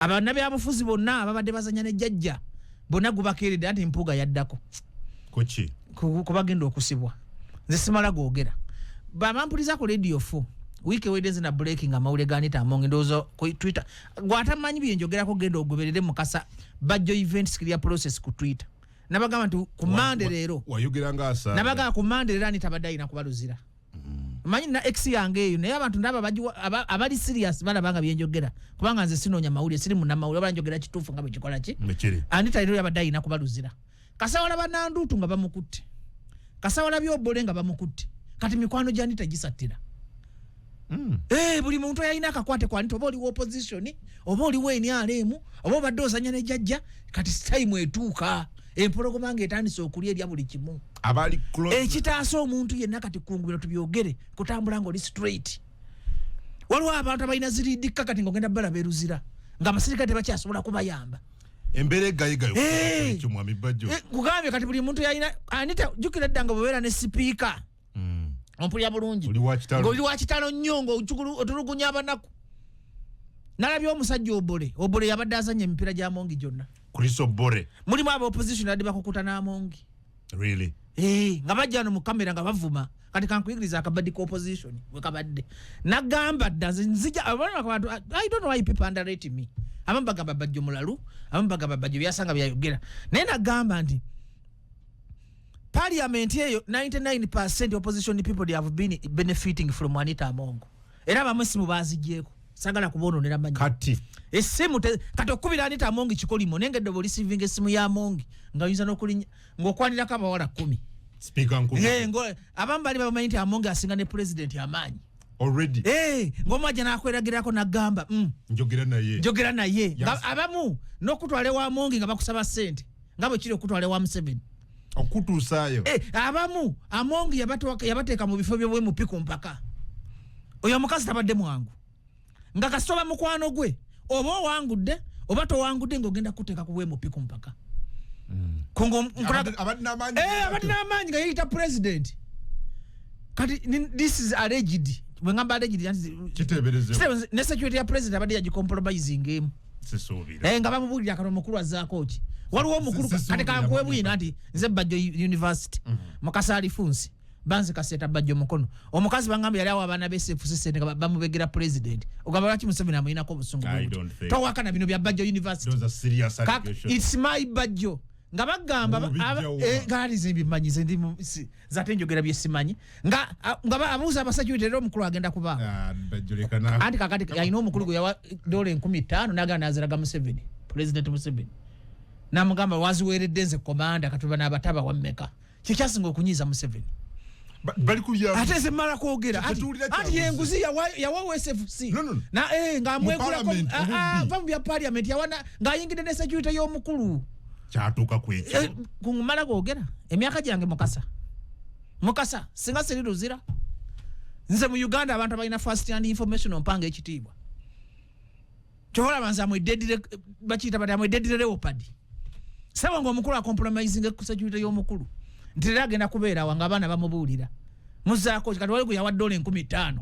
Abannabyabufuzi bonna ababadde bazanya ne jjajja bonna gubakeeredde, anti Mpuuga yaddako. Kuki? Kubagenda okusibwa. Nze simala googera. Bamampuliza ku Radio 4 wiiki ewedde, nze na breaking amawulire ga Anita Among. Ndowooza ku Twitter gwatamanyi byenjogerako, genda ogoberere Mukasa Bajjo Events Clear Process ku Twitter. Nabagamba nti ku Mande leero wayogera nga asa. Nabagamba ku Mande leero Anita abadde alina kubaluzira. Manyi na ex yange eyo, naye abantu ndaba abali serious balaba nga byenjogera, kubanga nze sinoonya mawulire, siri munnamawulire, oba njogera kituufu nga bwekikola ki. Mekiri. Anita leero yabadde alina kubaluzira. Kasawala bananduutu nga bamukutte, kasawala byobole nga bamukutte. Kati mikwano gya Anita gisattira. Eh, buli muntu ayalina akakwate ku Anita, oba oliwo opposition, oba oliwo NRM, oba obadde ozanya ne jjajja, kati time etuuka empologoma ng'etandise okulya erya buli kimu. Abali close. Ekitaasa omuntu yenna kati kungubiro tubyogere, kutambula ngaoli straight. Waliwo abantu abalina ziridikka kati ngaogenda balaba eruzira ng'abasirikale tebakyasobola kubayamba. Embeera egayigayo. Eh. Ekyo mwami Bajjo. Eh, kugambye kati buli muntu yalina Anita. Jjukira dda nga bwebeera ne sipiika, ompulira bulungi? Oli wa kitalo. Ng'oli wa kitalo nnyo, ng'otulugunya abanaku. Nalabye omusajja Obole. Obole yabadde azanya emipiira gya Mongi gyonna. Chris Obore. Mulimu aba opposition adde bakukuta n'Amongi. Really? Eh, nga bajja no mu kamera nga bavuma. Kati kankuyigiriza akabaddi ka opposition bwe kabadde. Nagamba dda nze nzija abaana abantu. I don't know why people underrate me. Abamu bagamba Bajjo mulalu, abamu bagamba Bajjo byasanga byayogera, naye nagamba nti parliament eyo 99% opposition people, they have been benefiting from Anita Amongo. Era abamu esimu bazigyeko, sagala kubononera manyi. Kati Esimu kati okubira Anita Amongi kikolimo, naye ngedde bw'olisivinga esimu ya Amongi nga oyinza n'okulinya ng'okwanirako abawala 10. Speaker nkumi. Eh, abamu bali bamanyi nti Amongi asinga ne president amaanyi. Already. Eh, ng'omwajja n'akweragirako n'agamba, Njogera naye. Njogera naye. Nga abamu n'okutwala ewa Amongi nga bakusaba ssente nga bwe kiri okutwala ewa Museveni. Okutuusaayo. Eh, abamu Amongi yabateeka mu bifo byobwemupi ku mpaka. Oyo omukazi tabadde mwangu, nga kasitoba mukwano gwe, oba owangudde oba towangudde, ng'ogenda kuteeka ku bwemupi ku mpaka. Abadde n'amaanyi. Eh, abadde n'amaanyi nga yeyita president. Kati this is alleged. Bwe ngamba alleged nti Kiteeberezebwa. Ne security ya president abadde yagicompromising emu. Sisuubira. Eh, nga bamubuulira kano omukulu azzaako ki. Waliwo omukulu Sisuubira. kati kankuwe bwina nti nze Bajjo University, Mukasa Alifunsi banze kaseeta Bajjo mukono. Omukazi bangamba yali awo abaana b'SFC sente nga bamubegera president. Ogamba lwaki Museveni amuyinako obusungu I bwe buti? don't think. Towakana bino bya Bajjo University. Those are serious allegations. It's my Bajjo nga bagamba Mubijjawa. Eh, gaali ze mbimanyi, ze ndi zate njogera bye simanyi nga abuuza abasecurity era omukulu agenda kubaawo. Ah, Bajjo leka na. Anti kakati alina omukulu gwe yawa dola 5000 nagana naziraga Museveni, President Museveni namugamba, "Waziweeredde nze komanda, katuba n'abataba wammeka?" Kyekyasinga okunyiiza Museveni. Bali ku bya Ate nze mmala kwogera anti Tetuwulira anti kyabuzi. yenguzi yawa SFC. No. Na eh, ng'amwegulako. Mu parliament, Ah, ah, obubbi. va mu bya parliament, yawana ng'ayingidde ne security y'omukulu. Kyatuuka ku ekyo. Eh, kumala kwogera emyaka gyange, Mukasa, Mukasa, singa siri luzira nze mu Uganda, abantu abalina first hand information ompanga ekitiibwa. Kyobalaba nze amwededire, bakiyita bati amwededire leopard. Saba nga omukulu acompromising ku security y'omukulu nti era agenda kubeera awa nga abaana bamubuulira muzaako. Kati wali gwe yawa dola 5000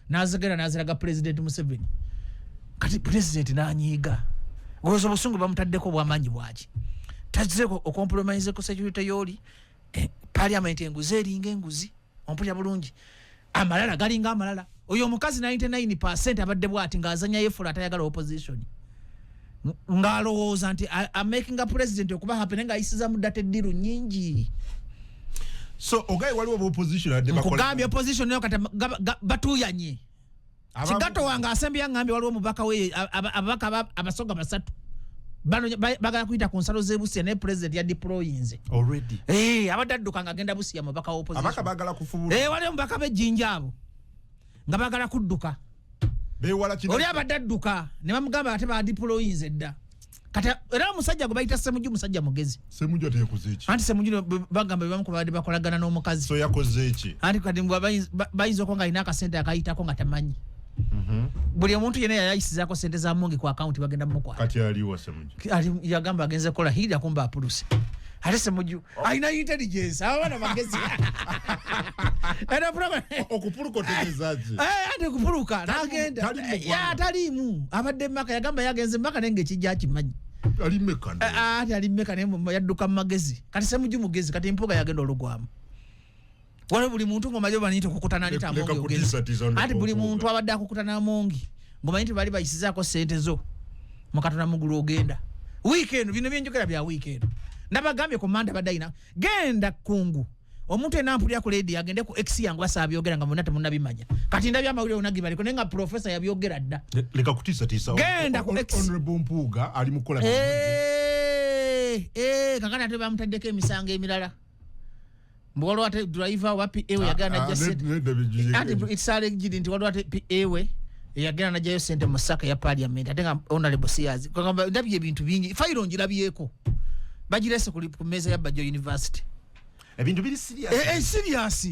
nazigera naziraga President Museveni. Kati president nanyiiga goza obusungu bamutaddeko bwamaanyi bwaki tazze ocompromise ku security y'oli. Eh, parliament enguzi eringa enguzi, ompulira bulungi? Amalala galinga amalala. Oyo omukazi 99% abadde bwati ng'azanya yefula atayagala opposition, ng'alowooza nti amakinga president okuba happy, naye ng'ayisiza mu data eddiru nyingi. So ogaye waliwo opposition adde bakola. Nkugambye opposition nayo kati batuuyanye. Kigato wange asembye yaŋŋambye waliwo omubaka we, ababaka abasoga basatu bagala kuyita ku nsalo z'ebusiya, naye president yadeployinze. Already. Eh, abadde adduka ng'agenda Busiya, mubaka wa opposition. Abaka bagala kufubula. Eh, waliwo omubaka b'ejjinja abo nga bagala kudduka. Bewala kino. Oli abadde adduka ne bamugamba ate badeployinze dda. Kati era omusajja gwe bayita Semuju musajja mugezi. Semuju ate yakoze eki? Anti Semuju bagamba bebamu ku babadde bakolagana n'omukazi. So yakoze eki? Anti kati mbwe bayinza okuba nga alina akasente akayitako nga tamanyi. Buli omuntu yenna yayayisizaako sente za Mungi ku akawunti bagenda mumukwata. Kati aliwa Semuju? Yagamba agenze kukola hiri, akumba apuluse. Ate Semuju alina intelligence, abo baana bagezi. Era Okupuluka otegeeza ki? Ate kupuluka nagenda. Tali mu ggwanga. Taliimu, abadde Maka. Yagamba yagenze Maka naye ngaekijja akimanyi. Ali meka? Ate ali Meka naye yadduka mu magezi. Kati Semuju mugezi, kati Mpuga yagenda olugwamu. Waliwo buli muntu ngomaze omanyi nti okukutana Leka nita Amongi ogenze. kutiisatiisa ono Ati buli Mpuuga. muntu abadde akukutana Amongi ngomanyi nti bali bayisizaako sente zo mukatona mugulu ogenda wiiki eno. Bino byenjogera bya wiiki eno. Nabagambye komanda abadde ayina genda kungu. Omuntu ena mpulira ku ledi agende ku X yange basaabyogera nga monna temunnabimanya. Kati ndabye amawulire onagibaliko naye nga profesa yabyogera dda. Leka kutiisatiisa. Genda ku X. Honorable Mpuuga ali mukola. Kakati ate bamutaddeko emisango emirala, mbu waliwo ate driver oba PA we yagenda najja sente. Anti it's alleged nti waliwo ate PA we eyagenda najjayo sente mu saka ya parliament, ate nga honorable Sears. Kagamba ndabye ebintu bingi, fayiro ngirabyeko, bagirese ku mmeeza ya Bajjo University. Ebintu biri serious. Serious.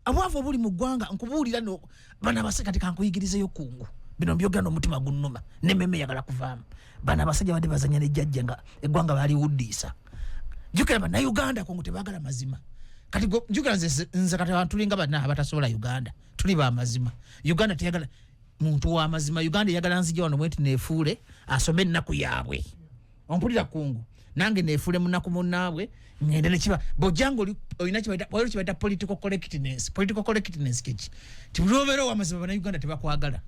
Obwavu obuli mu ggwanga nkubuulira no bano abasajja. Kati kankuyigirizeyo kungu, bino mbyogera n'omutima gunnuma nemmeme eyagala kuvaamu. Bano abasajja badde bazanya nejjajja nga eggwanga baliwuddiisa. Jjukira Bannayuganda kungu tebaagala mazima. Kati jjukira nze kati abantu tulinga banna abatasobola. Uganda tuli bamazima. Uganda teyagala muntu w'amazima. Uganda eyagala nzija wano bwenti neefuule asome ennaku yaabwe. Ompulira kungu? Nange neefuule munaku munnaabwe ngende nekiba bojjanga olina waliwo kibaita political correctness. Political correctness kiki? Ti buli obeera owamazima, Bannayuganda tebakwagala.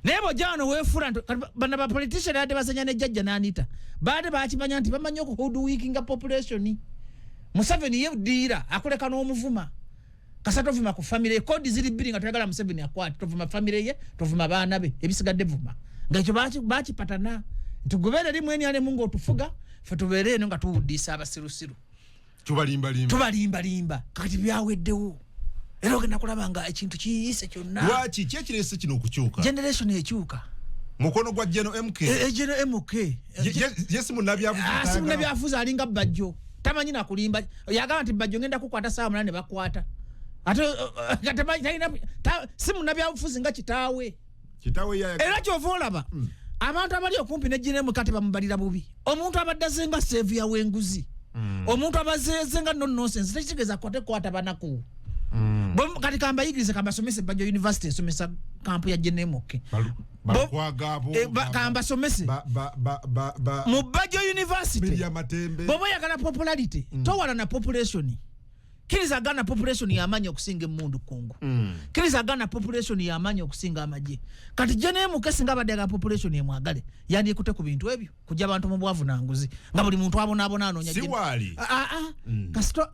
Naye bwojja wano weefuula nti kati bano ba politician ate bazanya ne jjajja n'Anita baate bakimanya nti bamanyi okuhoodwinkinga population. Museveni ye diira akuleka n'omuvuma kasa tovuma ku famire ye. Kodi ziri bbiri nga toyagala Museveni akwate: tovuma famire ye, tovuma baana be, ebisigadde vuma. Ngaekyo bakipatana nti gubeere eri mwenyalemu ngaotufuga, fe tubeere eno nga tuwuddiisa abasirusiru. Tubalimbalimba. Tubalimbalimba. Kati byaweddewo era ogenda kulaba nga ekintu kiyise kyonna. Lwaki ki ekirese kino okukyuka? Generation ekyuka. Mukono gwa Geno MK. Geno MK. Ye si munnabyabufuzi. Ah, si munnabyabufuzi, alinga Bajjo, tamanyi nakulimba. Yagamba nti Bajjo ngenda kukwata saawa 8 ne bakwata. Ate si munnabyabufuzi nga kitaawe. Kitaawe Era kyova olaba abantu abali okumpi ne Geno MK tebamubalira bubi. Omuntu abadde azenga saviour w'enguzi, omuntu abazeeze nga no nonsense, tekitegeeza kwate kwata banaku. Kati kambayigirize, kambasomese. Bajjo University esomesa camp ya Geno MK. Bakwagabo. Kambasomese mu Bajjo University. Media Matembe. Bw'oba oyagala popularity, towala na population. Kkiriza gana population y'amaanyi okusinga emmundu kungu. Kkiriza gana population y'amaanyi okusinga amagye. Kati Geno MK singa abadde aga population emwagale, yandyekute ku bintu ebyo kujja abantu mu bwavu nanguzi nga buli muntu abonaabona anoonya Si waali. Ah, ah.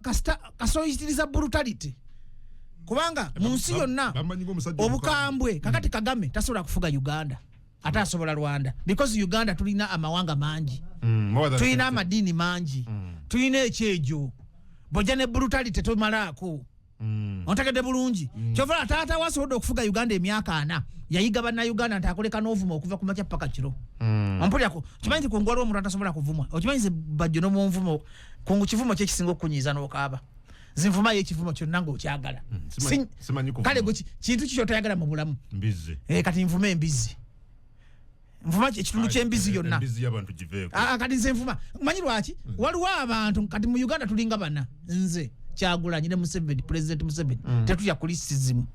Kasita oyitiriza brutality, kubanga mu nsi yonna Bamanyi ng'omusajja obukambwe. Kakati Kagame tasobola kufuga Uganda, ate asobola Rwanda, because Uganda tulina amawanga mangi, More than tulina 50. amadiini mangi, tulina ekyejo. Bwojja ne brutality tomalaako. Ontegedde bulungi? Kyova taata wasobodde okufuga Uganda emyaka 40, yayiga Bannayuganda nti akoleka n'ovuma okuva ku makya paka kiro. Ompulirako? Kimanyi nti kungu waliwo omuntu atasobola kuvumwa. Okimanyi nze Bajjo nomunvumo kungu kivumo kyekisinga okukunyiiza n'okaaba? Zinvumayo ekivumo kyonna ng'okyagala. Simanyi kuvuma. Kale gwe kintu ki kyotayagala mu bulamu? Mbizzi. Kati nvuma embizi, nvuma ekitundu ky'embizi yonna. Embizi y'abantu giveeko. Ah, ah, kati nze nvuma. Manyi lwaki? Waliwo abantu kati mu Uganda tulinga bana, nze Kyagulanyi ne Museveni, President Museveni, tetulya criticism.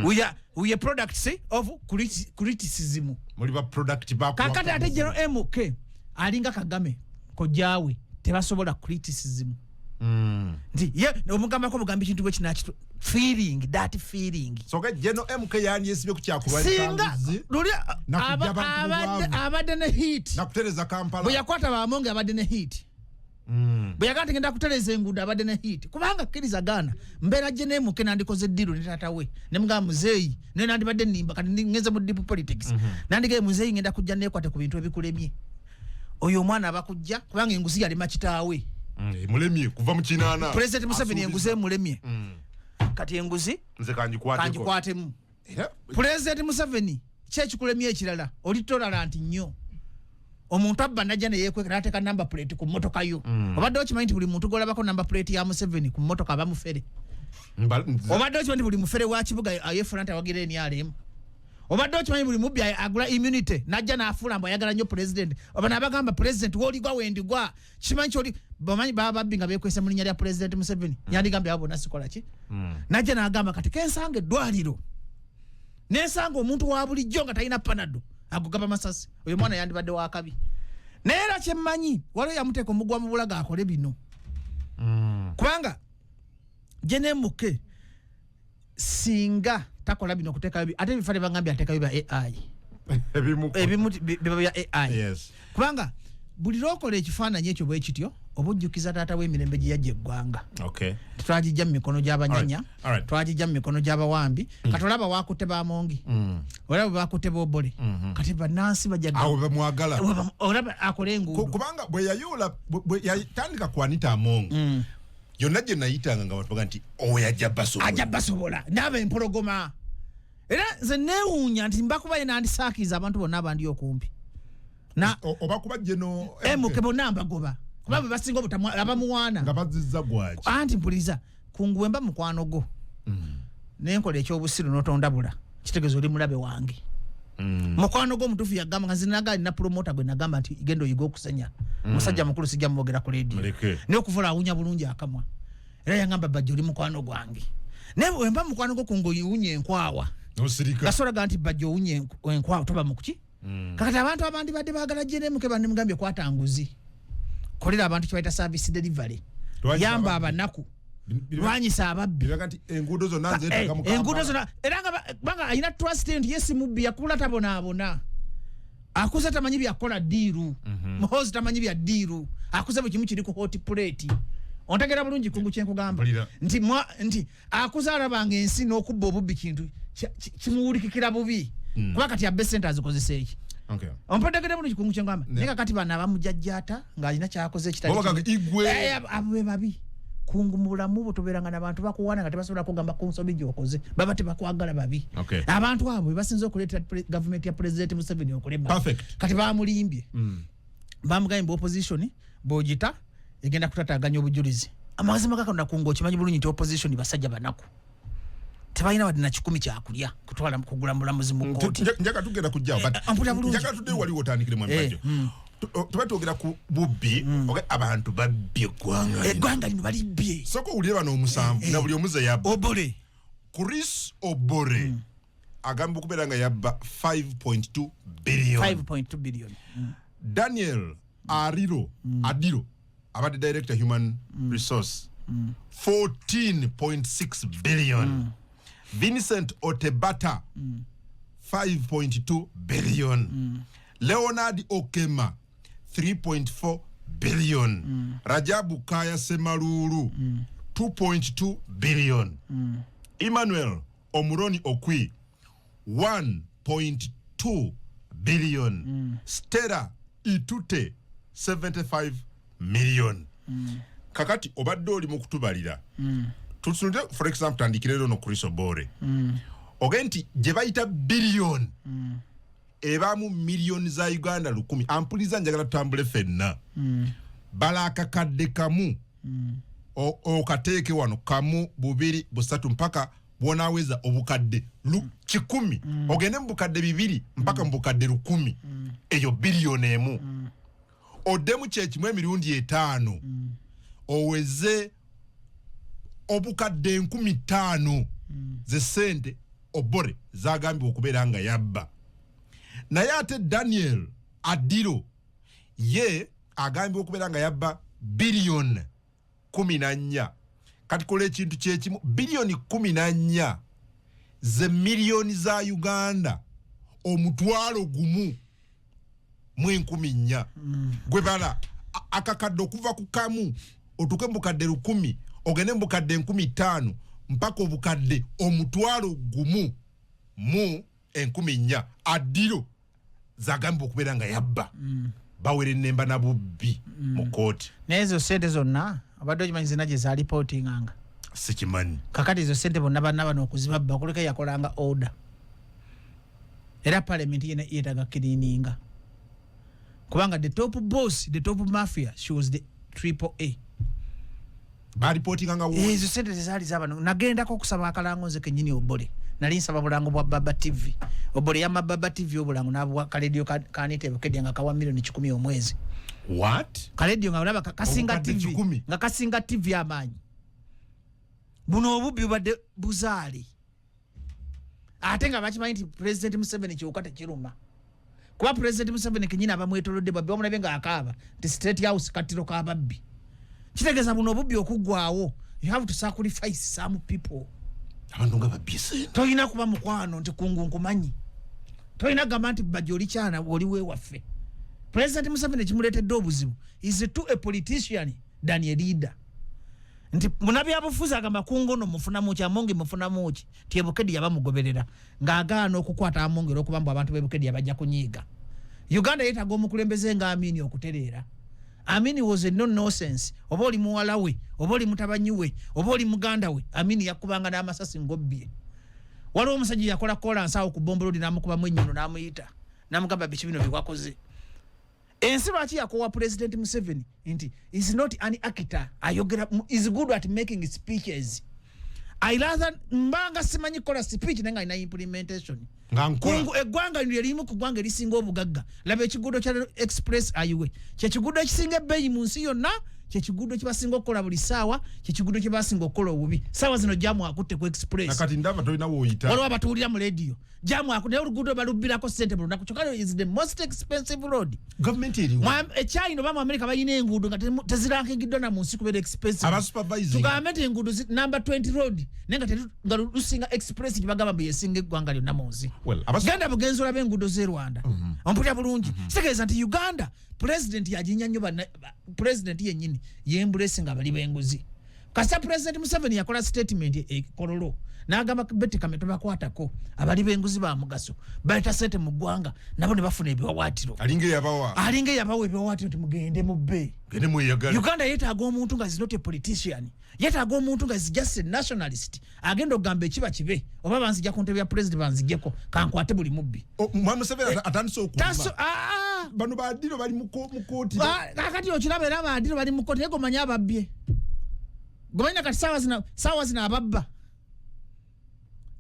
We are products of criticism. Muli ba product ba Kakati ate Geno MK alinga Kagame kojjaawe, tebasobola criticism. Nti ye omugambako bugambi kintu bwe kinakitu feeling, that feeling. So ga Geno MK yandyesibye ku kyakulwanyisa Singa nguzi luli na kujja abantu mu bwavu. Abadde ne heat. Na kutereza Kampala. Bwe yakwata Bamonge abadde ne heat. Bwe yagamba nti ngenda kutereza enguudo abadde ne heat, kubanga kkiriza gaana mbeera gye neemuke nandikoze deal ne taata we ne mugamba muzeeyi, naye nandibadde nnimba. Kati ngenze mu deep politics. Nandigaye muzeeyi ngenda kujja neekwate ku bintu ebikulemye. Oyo omwana abakujja kubanga enguzi yalema kitaawe. Emulemye kuva mu 80. President Museveni Asuubiza. enguzi emulemye. Kati enguzi Nze kangikwateko. Kangikwatemu. Era President Museveni kyekikulemye ekirala oli tolerant nnyo. Omuntu abba najja neyekweka nateeka number plate ku mmotoka yo. Obadde okimanyi nti buli muntu gwolabako number plate ya Museveni ku mmotoka aba mufere? Obadde okimanyi nti buli mufere wa kibuga ayefuna nti awagira NRM? Obadde okimanyi buli mubbi agula immunity, najja n'afuula mbu ayagala nnyo president. Oba nabagamba, "President, woligwa wendigwa." Kimanyi kyoli bamanyi baba babbi nga bekwese mu linnya lya President Museveni. Yandigambye abo bonna sikola ki. Najja n'agamba, "Kati kensanga eddwaliro, nensanga omuntu wa bulijjo nga talina Panado, ago gaba masasi." Oyo mwana yandibadde wakabi, naye era kyemmanyi waliwo yamuteeka omugwa mu bulago akole bino, kubanga jenemuke singa takola bino okuteekayo ate ebifale bagambye ateekayo bya AI. Ebimu. Ebimu biba bya AI. Kubanga buli lwokola ekifaananyi ekyo bwe kityo, oba ojjukiza taata w'emirembe gye yajja eggwanga. Twagijja mu mikono gy'abanyanya, twagijja mu mikono gy'abawambi. Kati olaba wakutte bamongi, olaba bwe bakutte bobole, kati bannansi bajja Awo bemwagala. Olaba akola enguudo. Kubanga bwe yayoola, bwe yatandika kwanita Among, yonna gye nayitanga nga bantu baga nti oyo ajja basobola. Ajja basobola naaba empologoma. Era nze neewuunya nti mbakuba ye nandisaakiza abantu bonna abandi okumpi na Oba kuba geno Emuke bonna mbagoba, kuba be basinga obutamwa abamuwaana. Nga bazizza gwaki? Anti mpuliza, kungu wemba mukwano gwo nenkola ekyobusiru n'otondabula, kitegeeza oli mulabe wange. Mukwano gwo omutuufu yagamba nga nzinaga alina promota gwe nagamba nti genda oyiga okusenya. Musajja mukulu, sijja mumwogera ku leediyo. Muleke. Naye okuvula awunya bulungi akamwa, era yagamba, "Bajja, oli mukwano gwange." Naye wemba mukwano gwo, kungu owunya enkwawa, Nosirika. gasolaga nti bajja owunya enkwawa, toba mukuki. Kakati abantu abandi badde baagala jenemuke bandimugambye kwata nguzi, kolera abantu kyebayita service delivery. Lwanyisa Yamba ababbi. abanaku, lwanyisa ababbi. Biraga nti enguudo zonna nzeetaaga mu Enguudo Kampala. zonna, era nga banga alina trust nti ye si mubbi, yakula tabonaabona, akuze tamanyi byakola deal. Muhozi tamanyi bya deal, akuze buli kimu kiri ku hot plate. Ontegera bulungi, kungu, kyenkugamba? Mpulira. Nti nti akuze alabanga ensi n'okubba obubbi kintu kimuwulikikira bubi, kuba kati abbe sente azikozesa eki? Ompetegere bulungi, kungu, kyenkugamba? Naye kakati bano abamujajjata ng'alina kyakoze ekitali Bo bagamba, kimu. "Igwe." Abo be babi, kungu. Mu bulamu bwo tobeeranga nabantu bakuwaana nga tebasobola kugamba ku nsobi gyokoze, baba tebakwagala, babi. Abantu abo bebasinza okuleetera gavumenti ya President Museveni okulema. Kati bamulimbye, bamugambye mbu opposition bwogita egenda kutataganya obujulizi. Amazima gakatonda, kungu, okimanyi bulungi nti opposition basajja banaku, tebalina wadde na 100 kyakulya kutwala kugula mulamuzi mu kooti. Njaga tugenda kujjawo, but Ampulira bulungi. Njagala tuddeyo wali wotandikire, mwami Bajjo. Tuba twogera ku bubbi, okay, abantu babbye eggwanga lino. Eggwanga lino balibbye. Sooka owulire bano omusanvu na buli omuze yabba. Obole. Chris Obore agambibwa okubeera nga yabba 5.2 billion. 5.2 billion. Daniel Ariro Adiro, abadde director human resource, 14.6 billion. Vincent Otebata, 5.2 billion. Leonard Okema, 3.4 billion. Rajabu Kaya Semalulu, 2.2 billion. Emmanuel Omuroni Okwi, 1.2 billion. Stella Itute, 75 million. Kakati obadde oli mu kutubalira, tutunule for example, tandikire no Chris Obore. Oge nti gye bayita billion ebaamu miliyoni za Uganda 1000. Ampuliza, njagala tutambule ffenna. Bala akakadde kamu, okateeke wano, kamu, bubiri, busatu, mpaka bwonaweza obukadde 100, ogende mu bukadde 2 mpaka mu bukadde 1000, eyo biliyoni emu. Oddemu kyekimu emirundi 5, oweze obukadde 5000 ze sente Obore zagambibwa okubeera nga yabba. Naye ate Daniel Adiro ye agambibwa okubeera nga yabba biliyoni 14. Kati kola ekintu kyekimu, biliyoni 14 ze miliyoni za Uganda 1 1,400. Gwe bala akakadde okuva ku kamu otuuke mu bukadde 1000, ogende mu bukadde 5000 mpaka obukadde 1 1,400. Adiro zagambibwa okubeera nga yabba. Bawera ennemba na bubbi mu kooti. Naye ezo sente zonna obadde okimanyi zina gye zalipootinganga? Sikimanyi. Kakati ezo sente bonna banna bano okuzibabba kuliko yakolanga order, era parliament yena yetaga cleaninga, kubanga the top boss, the top mafia, she was the triple A. Baripootinganga wo? Ezo sente tezaali zabano. Nagendako okusaba akalango nze kenyini Obole. Nali nsaba bulango bwa Baba TV. Obole yama Baba TV obulango n'abuwa kaledio kanite Bukedde nga kawa 100,000,000 omwezi. What? Kaledio nga olaba kasinga Obukadde TV, 100. nga kasinga TV amaanyi. Buno obubbi bubadde buzaale, ate nga bakimanyi nti President Museveni kiwuka tekiruma, kuba President Museveni kenyini abamwetolodde babbi. Bamulabye nga akaaba nti State House kattiro k'ababbi. Kitegeeza buno obubbi okuggwawo, you have to sacrifice some people. Abantu nga babbye sente. Tolina kuba mukwano nti kungu nkumanyi, tolina kugamba nti bajja oli kyana oli wewaffe. President Museveni kimuleetedde obuzibu, is to a politician than a leader, nti munabyabufuzi agamba kungono mufunamuki, Amongi mufunamuki, ti ebukedi yabamugoberera ng'agaana okukwata Amongi olwokuba mbu abantu b'ebukedi yabajja kunyiiga. Uganda yeetaaga omukulembeze nga Amini okutereera. Amini was a no nonsense. Oba oli muwala we, oba oli mutabanyi we, oba oli muganda we, Amini yakubanga n'amasasi ngobbye. Waliwo omusajja yakola kolansi awo ku Bombolodi, n'amukubamu ennyono, n'amuyita n'amugamba, "Biki bino byewakoze?" Ensi lwaki yakowa President Museveni? Nti is not an actor, ayogera, is good at making speeches. I rather mbanga simanyi kukola speech naye nga alina implementation. Nga nkola. Kungu eggwanga lino lyerimu ku ggwanga erisinga obugagga. Laba ekiguudo kya Express Highway, kyekiguudo ekisinga ebbeeyi mu nsi yonna, kyekiguudo kyebasinga okukola buli ssaawa, kyekiguudo kyebasinga okukola obubi. Saawa zino jam akutte ku Express. Nakati ndaba tolina woyita. Waliwo abatuwulira mu lediyo, jam akutte, naye oluguudo balubbirako sente buli lunaku, kyokka is the most expensive road. Gavumenti eriwo? Echina oba mu America balina enguudo nga tezirankingiddwa na mu nsi kubeera expensive. Abasupervising. Tugambe nti enguudo number 20 road, naye nga nga lusinga Express gyebagamba mbu yesinga eggwanga lyonna mu nsi. Well, genda bugenzi olabe enguudo z'e Rwanda. Ompulira bulungi? Kitegeeza nti Uganda president yaginya nnyo, president yennyini yembrace nga abali b'enguzi. Kasita President Museveni yakola statement ekololo n'agamba Beti Kame tobakwatako, abali b'enguzi ba mugaso, baleeta sente mu ggwanga, nabo ne bafuna ebiwawaatiro. Alinga eyabawa. Alinga eyabawa ebiwawaatiro nti mugende mubbe. Gende mweyagala. Uganda yeetaaga omuntu nga is not a politician, yeetaaga omuntu nga is just a nationalist, agenda okugamba ekiba kibe, oba banzija ku ntebe ya president banzijeko, kankwate buli mubbi. Mwami Museveni atandise Taso okuluma. Ah, ah. Bano badiro bali mu kooti. Ah, kakati okiraba era abadiro bali mu kooti, naye gomanyi ababbye, gomanyi nakati saawa zino ababba.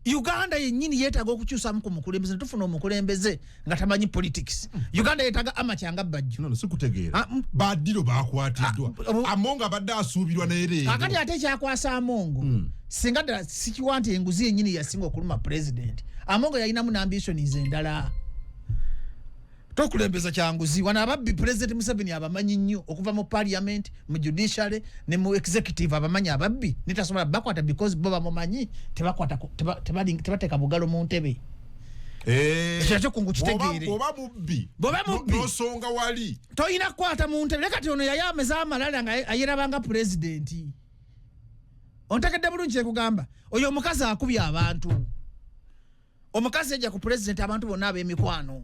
Uganda yennyini yeetaaga okukyusamu ku mukulembeze, netufuna omukulembeze nga tamanyi politics. Uganda yeetaaga amakyanga Bajjo. No, sikutegeera. Ah, Badiro bakwatiddwa. Ah, Amongo abadde asuubirwa naye leero. Kakati ate ekyakwasa Amongo, singa ddala sikiwa nti enguzi yennyini yasinga okuluma president, Amongo yalinamu n'ambitions endala. Tokulembeza kyanguzi. Wano ababbi President Museveni abamanyi nnyo, okuva mu parliament, mu judiciary ne mu executive, abamanyi ababbi netasobola bakwata because bo bamumanyi, tebakwata tebateeka bugalo mu ntebe. Eh, Ekyo nakyo kungu kitegeere. Bw'oba mubbi, Bw'oba mubbi. nosonga wali. Toyina kukwata mu ntebe. Kati ono yali ameze amalala nga ayerabanga pulezidenti. Ontegedde bulungi kyekugamba? Oyo omukazi akubye abantu, omukazi yajja ku pulezidenti abantu bonna ab'emikwano.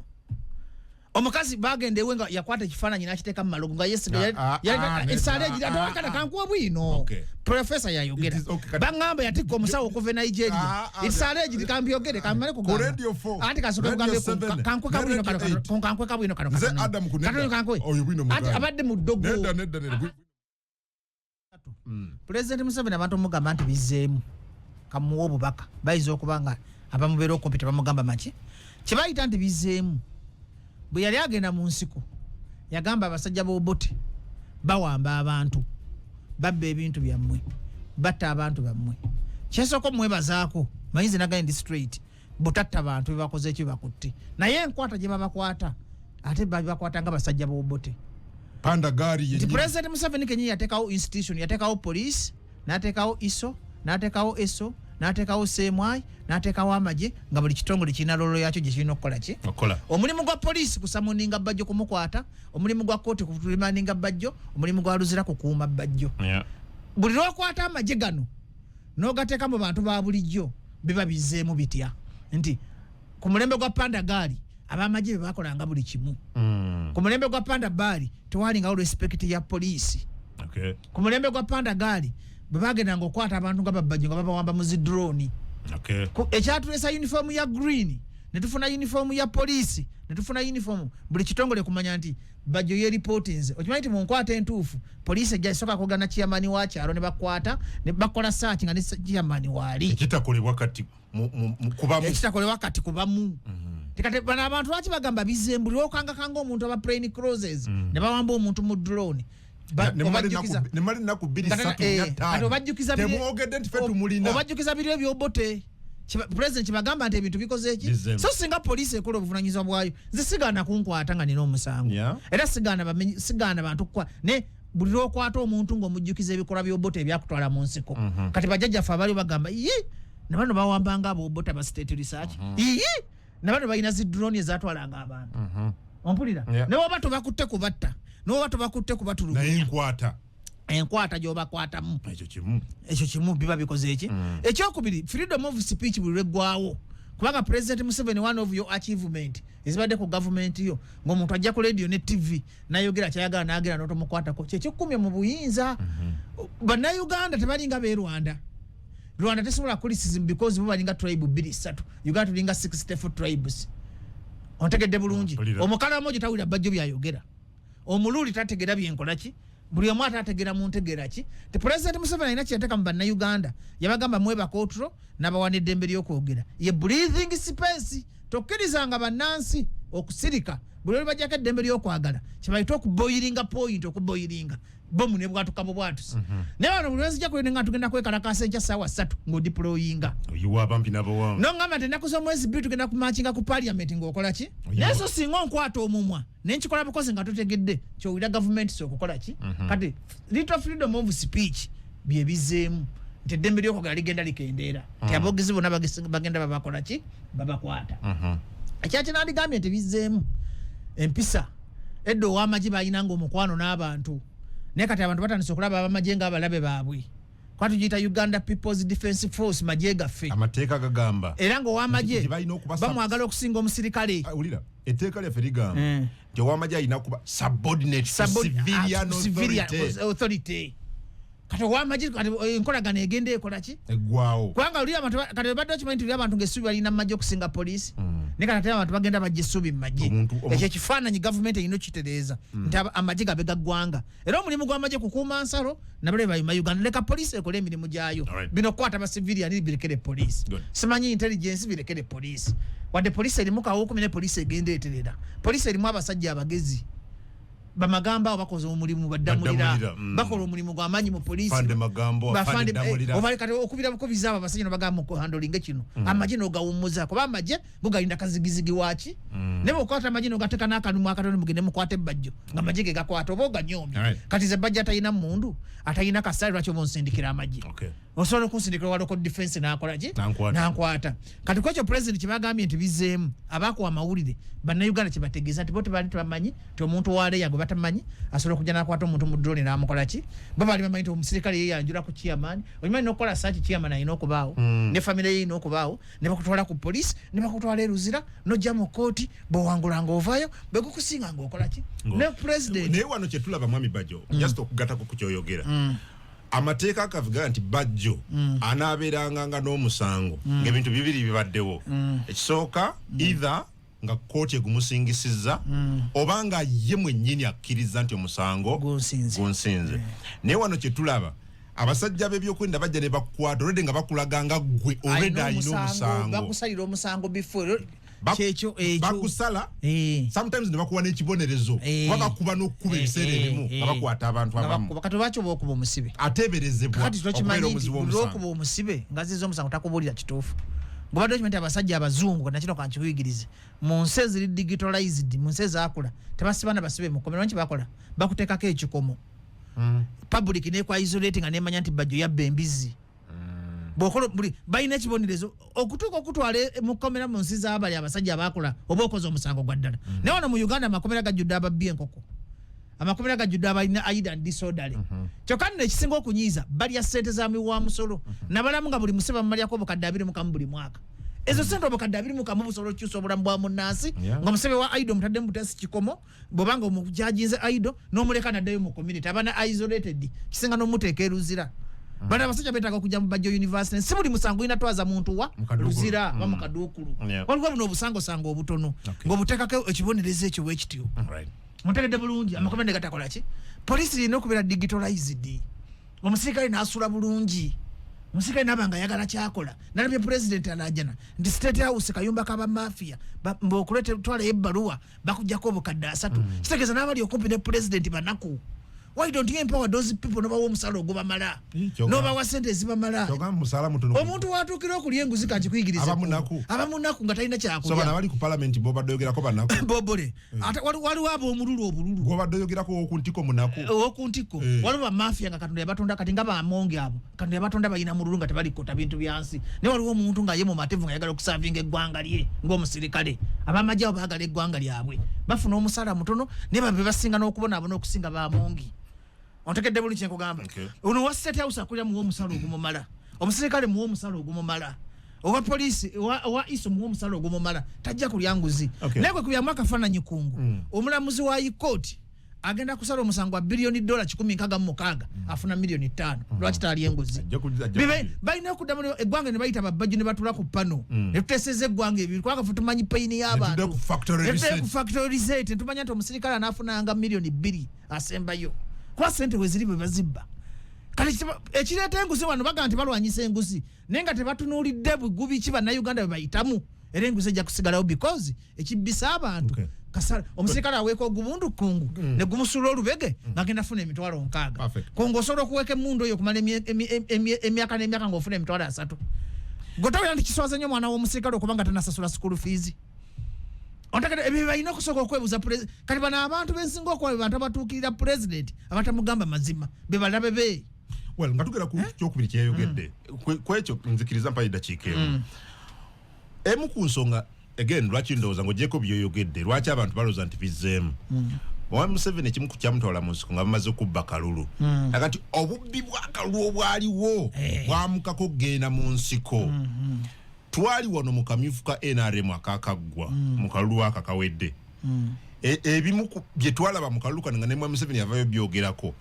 Omukazi bagenda ewe nga yakwata ekifaananyi n'akiteeka mu malogo nga yesiga. Ah, ah, ah, Esaala ah, egira ah, towakana. ah. Kankuwa bwino. Okay. Profesa yayogera. It is okay, Baŋŋamba yatikka omusawo okuva e Nigeria. Ah, ah, Esaala egiri kambyogere kamale Ku kugamba. Radio 4, Anti kasooke Radio kugambe 7, kankwe ne kabwino Radio kano. 8. Kankwe kabwino kano. Nze Katono. Adam Kunega. Katono kankwe. Oyo bwino Anti muganda. abadde mu ddogo. Nedda, nedda, nedda. Pulezidenti Museveni abantu omugamba nti bizzeemu, kamuwa obubaka, bayinza okuba nga abamubeera okumpi tebamugamba maki kyebayita nti bizzeemu. Bwe yali agenda mu nsiko yagamba abasajja b'Obote bawamba abantu, babba ebintu byammwe, batta abantu bammwe. Kyensooka omwebazaako, manyi nze nagaye ndi straight, butatta bantu bebakoze ekyo bakutte, naye enkwata gye babakwata ate babakwata nga basajja b'Obote. Panda gaari Nti yennyini. President Museveni kenyini yateekawo institution, yateekawo police, n'ateekawo ISO, n'ateekawo ESO, n'ateekawo CMI, n'ateekawo amagye, nga buli kitongole kirina role yakyo gye kirina okukola ki. Okola. Omulimu gwa poliisi kusummoninga Bajjo kumukwata, omulimu gwa kooti kuremandinga Bajjo, omulimu gwa Luzira kukuuma Bajjo. Buli lwokwata amagye gano n'ogateeka mu bantu ba bulijjo, biba bizzeemu bitya? Nti ku mulembe gwa Panda Gaali abamagye be bakolanga buli kimu. Ku mulembe gwa Panda Baali tewalingawo respect ya poliisi. Ku mulembe gwa Panda Gaali bwe bagendanga okukwata abantu nga babajjo nga babawamba mu zidroni. Ekyatulesa uniform ya green. Ne tufuna uniform ya poliisi, ne tufuna uniform buli kitongole kumanya nti Bajjo ye reportings. Okimanyi nti mu nkwata entuufu poliisi ejja esooka kwogana chairman wa kyalo ne bakwata ne bakola search nga ne chairman waali. Ekitakolebwa kati kubamu. Ekitakolebwa kati kubamu. Tekate bano abantu lwaki bagamba bizembuli okangakanga omuntu aba plain clothes ne bawamba omuntu mu drone. Nemala ennaku bbiri, ssatu, nnya, ttaano. Obajjukiza Temwogedde nti ffe tumulina. Obajjukiza biri ebyobote. President kibagamba nti ebintu bikoze eki. Bizemu. So singa poliisi ekola obuvunanyizibwa bwayo, nze sigaana kunkwata nga nina omusango. Era sigaana sigaana bantu kukwa ne buli lwokwata omuntu ng'omujjukiza ebikolwa by'obote ebyakutwala mu nsiko. Kati bajjajjaffe abaliwo bagamba ye ne bano bawambanga ab'obote aba state research, iye ne bano balina zi drone ezatwalanga abantu. Ompulira? Yeah. Ne woba tobakutte kubatta, ne woba tobakutte kubatulugunya, naye nkwata. Enkwata gy'obakwatamu. Ekyo kimu. Ekyo kimu biba bikoze eki. Ekyokubiri, freedom of speech buli lweggwawo, kubanga President Museveni, one of your achievement ezibadde ku gavumenti yo, ng'omuntu ajja ku radio ne TV nayogera kyayagala nagera notomukwatako, kyekikkumye mu buyinza. Bannayuganda tebalinga be Rwanda. Rwanda tesobola criticism because bo balinga tribe bbiri, ssatu. Uganda tulinga 64 tribes. Ontegedde bulungi? Mpulira. Omukalamojo tawulira Bajjo byayogera, omululi tategera byenkola ki, buli omu ate ategera mu ntegeera ki ti President Museveni alina kyeyateeka mu Bannayuganda. Yabagamba mwebaka otulo n'abawa n'eddembe ly'okwogera, ye breathing space. Tokkirizanga bannansi okusirika. Buli lwe bajjako eddembe ly'okwagala, kyebayita okuboilinga point, okuboilinga bomu ne bwatuka bu bwatusi. Naye wano buli lwenzijja kulene nga tugenda kwekalakasa enkya ssaawa 3 ng'odeployinga. Oyiwa abampi n'abawanvu. Nongamba nti ennaku z'omwezi 2 tugenda kumarchinga ku parliament ng'okola ki? Naye so singa onkwata omumwa nenkikola bukozi nga totegedde kyowulira gavumenti so okukola ki. Kati little freedom of speech byebizeemu nti eddembe lyokwogera ligenda likendeera, nti aboogezi bonna bagenda babakola ki, babakwata. Ekyaki nandigambye nti bizeemu empisa. Edda ow'amagye balinanga omukwano n'abantu, naye kati abantu batandise okulaba abamagye ng'abalabe baabwe. Kuba tugiyita Uganda People's Defence Force, magye gaffe. Amateeka gagamba era ng'ow'amagye nti balina okuba bamwagala okusinga omusirikale. Ah, wulira, etteeka lyaffe ligamba nti ow'amagye alina kuba subordinate to civilian civilian authority. Authority. Kati ow'amagye kati enkolagano egenda ekola ki? Eggwawo. Kubanga oli abantu kati obadde okimanyi nti oli abantu ng'essuubi balina mu magye okusinga poliisi? Naye kati ate abantu bagenda bajja essuubi mu magye. Ekyo ekifaananyi gavumenti erina okukitereeza nti amagye gabe ga ggwanga, era omulimu gw'amagye kukuuma nsalo nabale bayuma Uganda. Leka poliisi ekole emirimu gyayo. Bino okukwata bacivilian birekere poliisi. Simanyi intelligence birekere poliisi. Wadde poliisi erimu kawukumi, ne poliisi egenda eterera. Poliisi erimu abasajja abagezi bamagamba abo bakoze omulimu, baddamulira. Baddamulira. Bakola omulimu gw'amaanyi mu poliisi. Afande Magambo, afande Ddamulira. Oba kati okubira bukubiza abo abasajja nobagamba mukuhandlinga kino. Amagye n'ogawummuza, kuba amagye go galinda kazigizigi waaki. Naye bw'okwata amagye n'ogateeka n'akalumu akatono, mugende mukwate ebbajjo, nga amagye ge gakwata oba oganyoomye. Kati ze Bajjo atalina mundu, atalina kasaale, lwaki oba onsindikira amagye? Osobola okunsindikira wa local defense n'akola ki? Nankwata. Nankwata. Kati kwekyo president kyebagambye nti bizeemu abakuwa amawulire Bannayuganda kyebategeeza nti bo tebaali tebamanyi nti omuntu wa leya gwe batamanyi asobola okujja n'akwata omuntu mu drone n'amukola ki. Bo baali bamanyi nti omusirikale yeyanjula ku chairman. Okimanyi n'okukola search chairman alina okubaawo, ne famire ye erina okubaawo, ne bakutwala ku police, ne bakutwala e Luzira, n'ojja mu kooti, bw'owangula ng'ovaayo, bwe gukusinga ng'okola ki? Ne president Naye wano kyetulaba, mwami Bajjo, just okugatako ku kyoyogera, amateeka akavuga nti Bajjo anaabeeranga nga n'omusango ng'ebintu bibiri bibaddewo. Ekisooka, either nga kooti egumusingisizza oba nga ye mwennyini akkiriza nti omusango Gunsinze. gunsinze. Naye wano kyetulaba, abasajja b'ebyokwerinda bajja ne bakukwata olwedde nga bakulaga nga ggwe olwedde alina omusango. Bakusalira omusango before kyekyo ekyo. Bakusala, sometimes ne bakuwa n'ekibonerezo, kuba bakuba n'okukuba ebiseera ebimu nga bakwata abantu Nga abamu. bakuba. Kati lwaki oba okuba omusibe? Ateeberezebwa Kati okubeera tokimanyi nti omuzi buli w'omusango. lwokuba omusibe nga ziza omusango takubuulira kituufu. Ngobadde okimanyi nti abasajja abazungu, nakino kankikuyigirize, mu nsi eziri digitalized, mu nsi ezakula, tebasiba na basibe mukomero. Lwaki bakola? Bakuteekako ekikomo, public nekwa isolate nga nemanya nti Bajjo yabba embizi. Bwokola buli balina ekibonerezo okutuuka okutwala mu kkomera. Mu nsi z'abali abasajja abakola oba okoze omusango gwa ddala. Naye wano mu Uganda amakomera gajjudde ababbi enkoko, amakomera gajjudde abalina idle and disorderly. Kyokka nno ekisinga okunyiiza, balya ssente za miwa musolo nabalamu, nga buli musibe bamumalyako obukadde 21 buli mwaka. Ezo sente obukadde 21 busobola okukyusa obulamu bwa munnansi. Nga omusebe wa idle omutaddemu butasi kikomo, bwobanga omujajinze idle n'omuleka naddayo mu community, abana isolated, kisinga n'omuteeka eruzira. Bano abasajja beetaaga okujja mu Bajjo University. Si buli musango olina twaza muntu wa Mukadukulu. Luzira oba mukadukulu. Waliwo buno obusangosango obutono ng'obuteekako ekibonerezo ekyo bwekityo. Mutegedde bulungi? Amakomera ne gatakola ki? Poliisi erina okubeera digitalized, omusirikale n'asula bulungi, omusirikale naaba nga ayagala kyakola. Nalabye Pulezidenti alajana nti State House kayumba k'abamafia, mbeokuleta twalayo ebbaluwa bakujjako obukadde 30. Kitegeeza n'abali okumpi ne Pulezidenti banaku. Why don't you empower those people, nobawa omusala ogubamala, nobawa sente ezibamala? Kyogamba musaala mutono. Omuntu watuukira okulya enguzi, kakikuyigirize. Aba munaku. Aba munaku nga talina So bano kyakulya. abali ku parliament bobadde oyogerako banaku? Bobole ate waliwo ab'omululu obululu. Gwobadde oyogerako owoku ntiko munaku? Owoku ntiko. Waliwo bamafia nga Katonda yabatonda kati nga bamonge abo Katonda yabatonda balina mululu nga tebalikota bintu byansi, naye waliwo omuntu nga ye mumativu nga ayagala okusavinga eggwanga lye ng'omusirikale. Abamagye abo baagala eggwanga lyabwe, bafuna omusala mutono naye babe basinga n'okubonaabona okusinga bamongi. Ontegedde bulungi kyenkugamba? Okay. Ono wa State House akulira, muwe omusala ogumumala. Omusirikale muwe omusala ogumumala. Owa poliisi, owa ISO muwe omusala ogumumala, tajja kulya nguzi. Naye gwe kubyamu akafaananyi kungu, omulamuzi wa ikooti agenda kusala omusango gwa biliyoni dola 166, afuna miliyoni 5. Lwaki talya enguzi? Ajja Balina okuddamu eggwanga ne bayita babajjo ne batula ku pano ne tuteeseza eggwanga ebiri, kubanga ffe tumanyi pain y'abantu. Ne tudda ku factory Ne tudda reset. ku factory reset, ne tumanya nti omusirikale anaafunanga miliyoni 2 asembayo, kuba sente weziri bwe bazibba. Kati ekireeta enguzi wano, baga nti balwanyisa enguzi naye nga tebatunuulidde bugubi ki Bannayuganda bwe bayitamu, era enguzi ejja kusigalawo because ekibbisa abantu. Kasala omusirikale aweeka ogubundu kungu ne gumusuula olubege ng'agenda funa 60,000. Kungu osobola okuweeka emmundu oyo okumala emyaka n'emyaka ng'ofuna 30,000. Gotawulira nti kiswaza nnyo omwana w'omusirikale okuba nga tanasasula school fees? Ontegedde? Ebyo balina okusooka okwebuuza. Kati bano abantu bensinga okuba be bantu abatuukirira Pulezidenti abatamugamba mazima, be balabe be. Well, nga tugera ku kyokubiri kyeyayogedde, kwekyo nzikiriza mpayo eddakiika emu. Emu ku nsonga again lwaki ndowooza, ng'ogyeko byoyogedde, lwaki abantu balowooza nti bizzeemu, Mwami Museveni ekimu ku kyamutwala mu nsiko nga bamaze kubba kalulu, akati obubbi bw'akalulu obwaliwo bwamukako okugenda mu nsiko. Twali wano mu kamyufu ka NRM akakaggwa mu kalulu aka kawedde. Ebimu ku bye twalaba mu kalulu kano nga ne Mwami Museveni yavayo byogerako,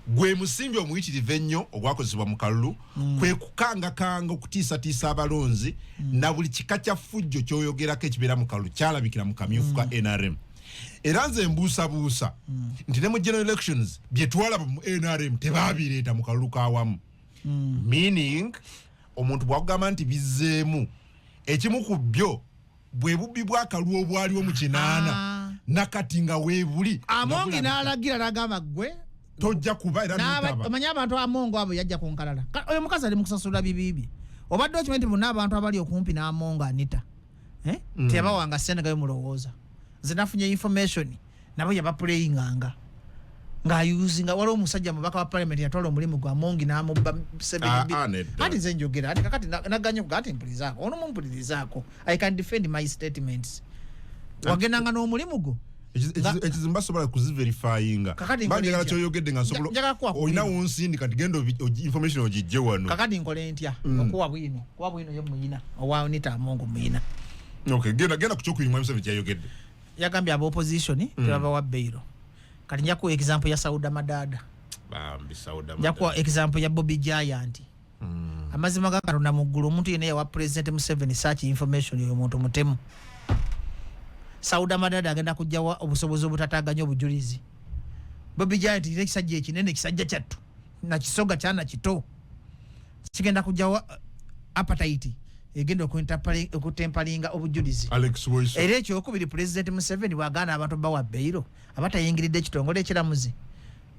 gwe musimbi omuyitirivu ennyo ogwakozesebwa mu kalulu, kwe kukangakanga, okutiisatiisa abalonzi na buli kika kya ffujjo kyoyogerako ekibeera mu kalulu kyalabikira mu kamyufu ka NRM. Era nze mbuusabuusa nti ne mu general elections bye twalaba mu NRM tebabireeta mu kalulu kawamu, meaning omuntu bwakugamba nti bizzeemu, ekimu ku byo bwe bubbi bw'akalulu obwaliwo mu 80 nakati nga weebuli. Amongi n'alagira n'agamba gwe tojja kuba era notaba. Omanyi abantu Amongo abo yajja ku nkalala. Oyo omukazi ali mu kusasula bibi bye. Obadde okimanyi nti bonna abantu abali okumpi n'Amongo Anita, eh? Teyabawanga ssente nga bemulowooza. Nze nafunye information nabo yabapuleyinganga ng'ayuzinga. Waliwo omusajja mubaka wa parliament yatwala omulimu gwa Amongi n'amubba Ah, ah, nedda. Ati nze njogera ati kakati naganye okuga ati mpulirizaako ono, mumpulirizaako, I can defend my statements. Wagendanga n'omulimu gwo. Ekizibu basobola kuziverifyinga. Kakati nkole Banjagala ntya? kyoyogedde nga nsobola Njagala kuwa olina bwino. wonsindika nti genda information ogijje wano. Kakati nkole ntya okuwa bwino? Kuwa bwino ye muyina owa Anita Amongo muyina. Okay, genda ku kyokubiri Mwami Museveni kyayogedde. Yagambye aba opposition tebabawa bail. Kati nja kuwa example ya Sauda Madada. Bambi Sauda. Nja kuwa example ya Bobby Giant. Amazima ga Katonda mu ggulu, omuntu yenna yawa President Museveni such information, oyo omuntu mutemu. Sauda Madada agenda kujjawa obusobozi obutataganya obujulizi? Bobby Giant era ekisajja ekinene, ekisajja kyattu nakisoga kyana kito, kigenda kujjawa appetite egenda okutamperinga obujulizi? Alex Woiso. Era ekyokubiri, Pulezidenti Museveni bwagaana abantu bawa bail, aba tayingiridde ekitongole ekiramuzi.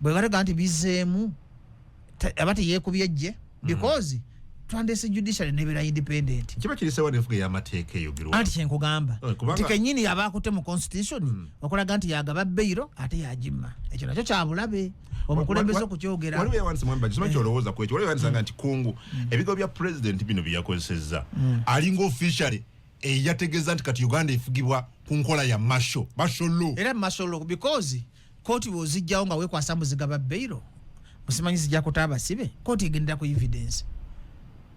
Bwe batega nti bizeemu, aba teyeekubye ejje because twandese judiciary nebeera independent. Kiba kirisewa nenfuga ey'amateeka eyogerwa. Anti kyenkugamba Kubanga- nti kenyini aba akutte mu constitution okulaga nti yagaba bail ate yagimma, ekyo nakyo kyabulabe omukulembeze okukyogera. Waliwo yawandise, mwami Bajjo, simanyi kyolowooza ku ekyo, waliwo yawandisanga nti kungu ebigambo bya President bino bye yakozesezza alinga officially eyategeeza nti kati Uganda efugibwa ku nkola ya martial law. Era martial law, because kooti bwozijjawo nga weekwasa muzigaba bail, musimanyi zijja kuta abasibe. Kooti egendera ku evidence.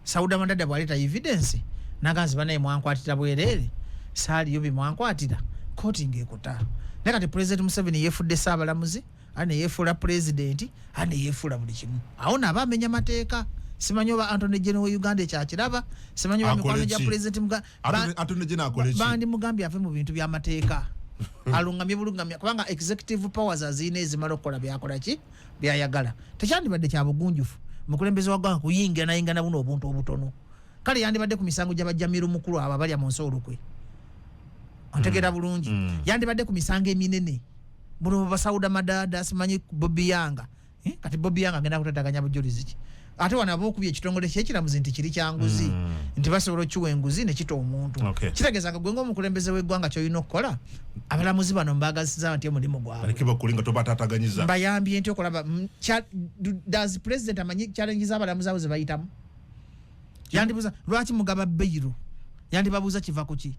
Sauda Madada bwaleeta evidence naganzi banaye mwankwatira bwereere, saaliyo bye mwankwatira, kooti ng'ekuta. Naye kati President Museveni yeefudde saabalamuzi. Ate neyefuula pulezidenti, ate neyefuula buli kimu. Awo naaba amenya mateeka. Simanyi oba Attorney General wa Uganda ekyakiraba, simanyi oba Akole mikwano gya ki? Pulezidenti Attorney General akole ki? Bandimugambye ave mu bintu by'amateeka, alungamye bulungamya, kubanga executive powers azirina ezimala okukola byakola ki byayagala. Tekyandibadde kya bugunjufu mukulembeze wa ggwanga kuyingira nayinga na buno obuntu obutono. Kale yandibadde ku misango gy'abajjamiru mukulu abo abalya mu nsi olukwe, ontegeera bulungi? Yandibadde ku misango eminene, buno basauda madaada, simanyi Bobi Yanga. Eh, kati Bobi Yanga agenda kutataganya bujulizi ki? Ate wano aba okubye ekitongole kyekiramuzi nti kiri kyanguzi, nti basobola okukiwa enguzi nekita omuntu. Kitegeeza nga gwe ngaomukulembeze w'eggwanga kyolina okukola, abalamuzi bano mbagasiza nti omulimu gwabwe Baleke bakole nga tobatataganyiza. Mbayambye nti okulaba does president amanyi challenge z'abalamuzi abo ze bayitamu? Yandibuuza lwaki mugaba bail, yandibabuuza kiva ku ki?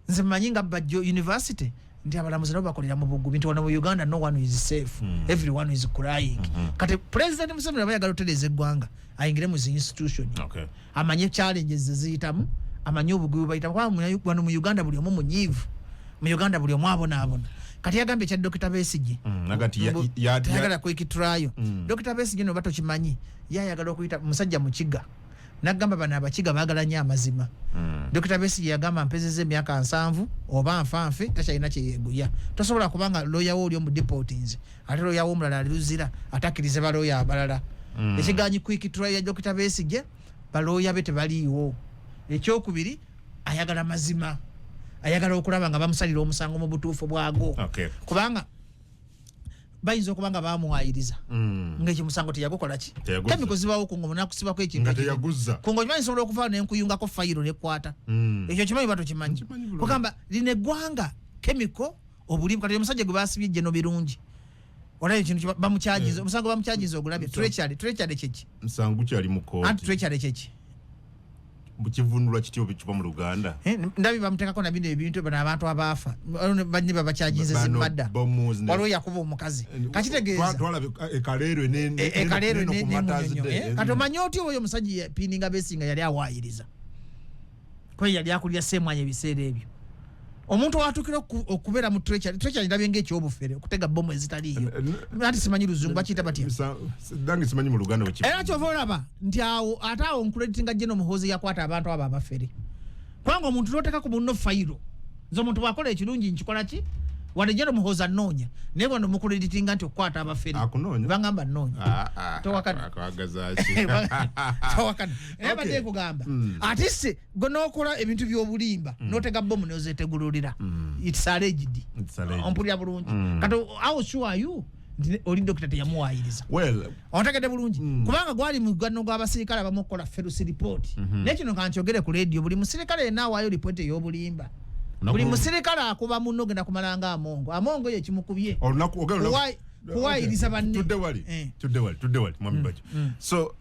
Nze mmanyi nga Bajjo University nti abalamuzi nabo bakolera mu bugubi, nti wano mu Uganda no one is safe, everyone is crying. Kati President Museveni aba yagala otereeza eggwanga, ayingire mu zi institution, amanye challenges zeziyitamu, amanye obugubi bayitamu, kubanga wano mu Uganda buli omu munyiivu, mu Uganda buli omu abonaabona. Kati yagambye ekya Dr Besigye, Naga nti tayagala quick trial. Dr Besigye noba tokimanyi, ye ayagala okuyita musajja Mukiga, nagamba bano Abakiga baagala nnyo amazima. Dr Besigye yagamba mpezeza emyaka 70, oba nfa nfe, takyalina kyeyeguya. Tosobola kubanga lawyer wo oli omudeportinze, ate lawyer wo omulala ali Luzira, ate akkirize balooya abalala. Ekiganyi quick trial ya Dr Besigye, balooya be tebaliiwo. Ekyokubiri, ayagala mazima, ayagala okulaba nga bamusalira omusango mu butuufu bwago, kubanga bayinza okuba nga bamuwayiriza ngaekyo musango teyagukola ki. Teyaguzza. Chemical zibawo ku ngoma nakusibako ekintu Nga ekinene. teyaguzza. Ku ngoma nsobola okuvaawo nenkuyungako fayiro nekwata. Ekyo kimanyi ba tokimanyi? Nkimanyi bulungi. Kugamba lino eggwanga chemical obulimu. Kati omusajja gwe basibye Geno Birungi, olabye ekintu bamucharginze, omusango bamucharginze ogulabye? Treachery. Treachery kyeki? Nsangu kyali mu Anti kooti. Treachery kyeki? Kivunulwa kityo kiva mu Luganda? Eh, ndabi bamuteekako na bino ebintu, bano abantu abaafa banne babacharginze Bano zimadda. bomuzi Waliwo yakuba omukazi, kakitegeeza Twalaba ekaleerwe ekaleerwe neno ku Martyrs nemunyonyo Day. Kati omanyi otya oyo omusajja pininga Besinga yali awaayiriza kwe yali akulira Semwanya ebiseera ebyo? Omuntu watuukira okubeera mu treachery, treachery ndabye ngaekyobufere, okutega bomu ezitaliiyo, anti simanyi luzungu bakiyita batya. Nange simanyi mu Luganda bwe Era kyova olaba nti awo ate awo nkucreditinga Geno Muhoozi, yakwata abantu abo abafere, kubanga omuntu noteka ku munno fayiro. Nze omuntu bwakola ekirungi nkikola ki, wadde Geno Muhoozi anoonya, naye wano mucreditinga nti okukwata abafere. Akunoonya? Bangamba nnoonya. Towakana. Akwagaza ki? Towakana, naye badde nkugamba, ate se gwe nokola ebintu by'obulimba, notega bomu nozetegululira, it's alleged. It's alleged. Ompulira bulungi? Kati how sure are you nti oli dokita teyamuwayiriza? Well, Ontegedde bulungi? Kubanga gwali mugano gw'abasirikale abamu okukola false report. Naye kino kankyogere ku radio, buli musirikale yenna awaayo ripooti ey'obulimba, buli musirikale akuba munno, ogenda kumala nga Amongo. Amongo ye kimukubye olunaku ogenda Kuwayiriza banne. Tudde wali. Tudde wali, tudde wali, mwami Bajjo. So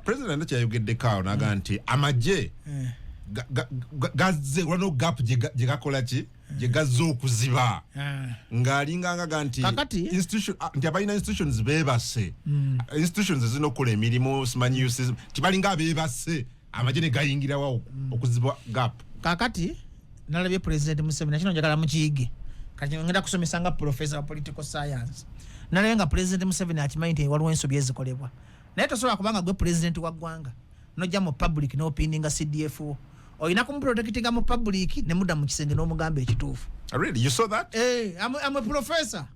president kyayogeddeko awo naga nti amagye gazze waliwo gap gye gakola ki, gye gazze okuziba, ng'alinga ngaga nti nti abalina institutions beebase, institutions ezirina okukola emirimu, simanyi UCC, tibalinga abeebase, amagye ne gayingirawo okuziba gap. Kakati nalabye President Museveni, nakino njagala mukiyige. Kati ngenda kusomesa nga professor wa political science. Nalabye nga President Museveni akimanyi nti waliwo ensobi ezikolebwa, naye tosobola kubanga gwe president wa ggwanga nojja mu public n'opininga CDF wo. Olina kumuprotectinga mu public, ne mudda mu kisenge n'omugamba ekituufu. Really, you saw that? Hey, I'm a professor.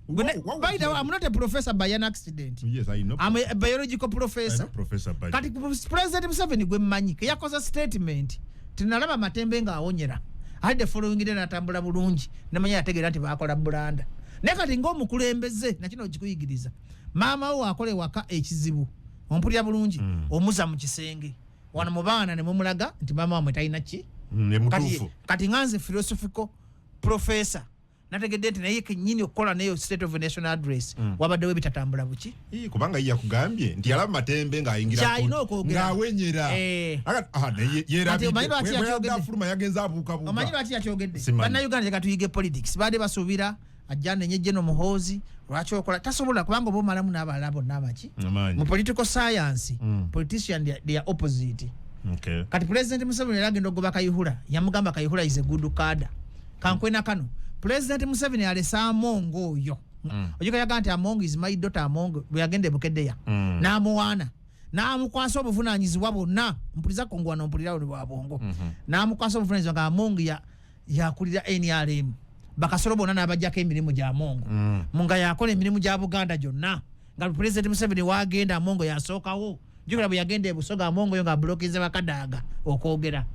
By the way, I'm not a professor by an accident. Yes, I know. I'm a biological I professor. know Professor Bajjo. Kati President Museveni gwe mmanyi ke yakoze statement tinalaba Matembe ng'awonyera, ate the following day natambula bulungi, namanya yategeera nti bakola blunder. Naye kati ng'omukulembeze, nakino kikuyigiriza, maama wo akola ewaka ekizibu, ompulira bulungi, omuza mu kisenge wano mu baana ne mumulaga nti maama wamwe talina ki. Ne Kati, mutuufu. kati nga nze philosophical professor, nategedde nti naye kennyini okukola neyo state of national address, wabaddewo ebitatambula buki. Ii, kubanga ye yakugambye nti yalaba Matembe ng'ayingira Kyalina kooti, okwogera. ng'awenyera. Aha, naye Kati omanyi yerabidde. lwaki Bwe yadde yakyogedde? afuluma yagenze abuukabuuka. Omanyi lwaki yakyogedde? Simanyi. Bannayuganda leka tuyige politics. Baadde basuubira ajja nenye Geno Muhoozi, lwaki okola tasobola, kubanga oba omalamu n'abalala bonna amaki. Amaanyi. Mu political science, politician they are opposite. Kati President Museveni yali agenda okugoba Kayihura, yamugamba Kayihura is a good cadre. Kankwena kano, President Museveni alese Amongo oyo Ojjuka yaga nti, "Among is my daughter." Among bwe yagenda ebukeddeya n'amuwaana, n'amukwasa obuvunanyizibwa bwonna. Mpuliza kongwano, mpulira bwa bwongo. N'amukwasa obuvunanyizibwa nga Among yakulira NRM, bakasolo bonna n'abajjako emirimu gya Among, nga yakola emirimu gya Buganda gyonna, nga President Museveni wagenda, Amongo yasookawo. Jukira bwe yagenda ebusoga, Amongo yo nga abulokize bakadaaga okwogera.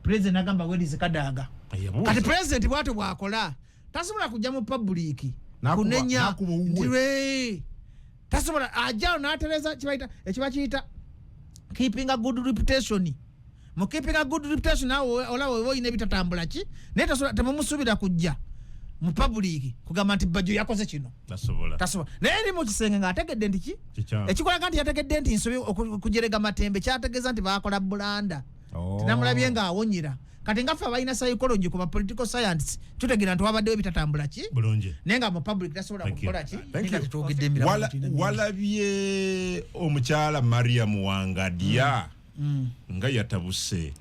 President agamba, "Where is Kadaaga?" Kati president bwatyo bwakola, tasobola kujja mu public kunenya nti tasobola. Ajjawo n'atereza kibaita ekiba kiyita keeping a good reputation. Mu keeping a good reputation, nawe olaba oba oyina ebitatambula ki, naye tasobola, temumusuubira kujja mu public kugamba nti Bajjo yakoze kino. Tasobola. Naye eri mu kisenge ng'ategedde nti ki ekikolaga nti yategedde nti nsobi okujerega Matembe, kyategeeza nti bakola blunder. Tinamulabye ng'awonyera. Kati ngaffe abalina psychology kuba political science tutegeera nti wabaddewo ebitatambula ki, naye nga mu public tasobola kukola ki nga tetwogedde emiramu. Walabye omukyala Mariam Wangadya nga yatabuse?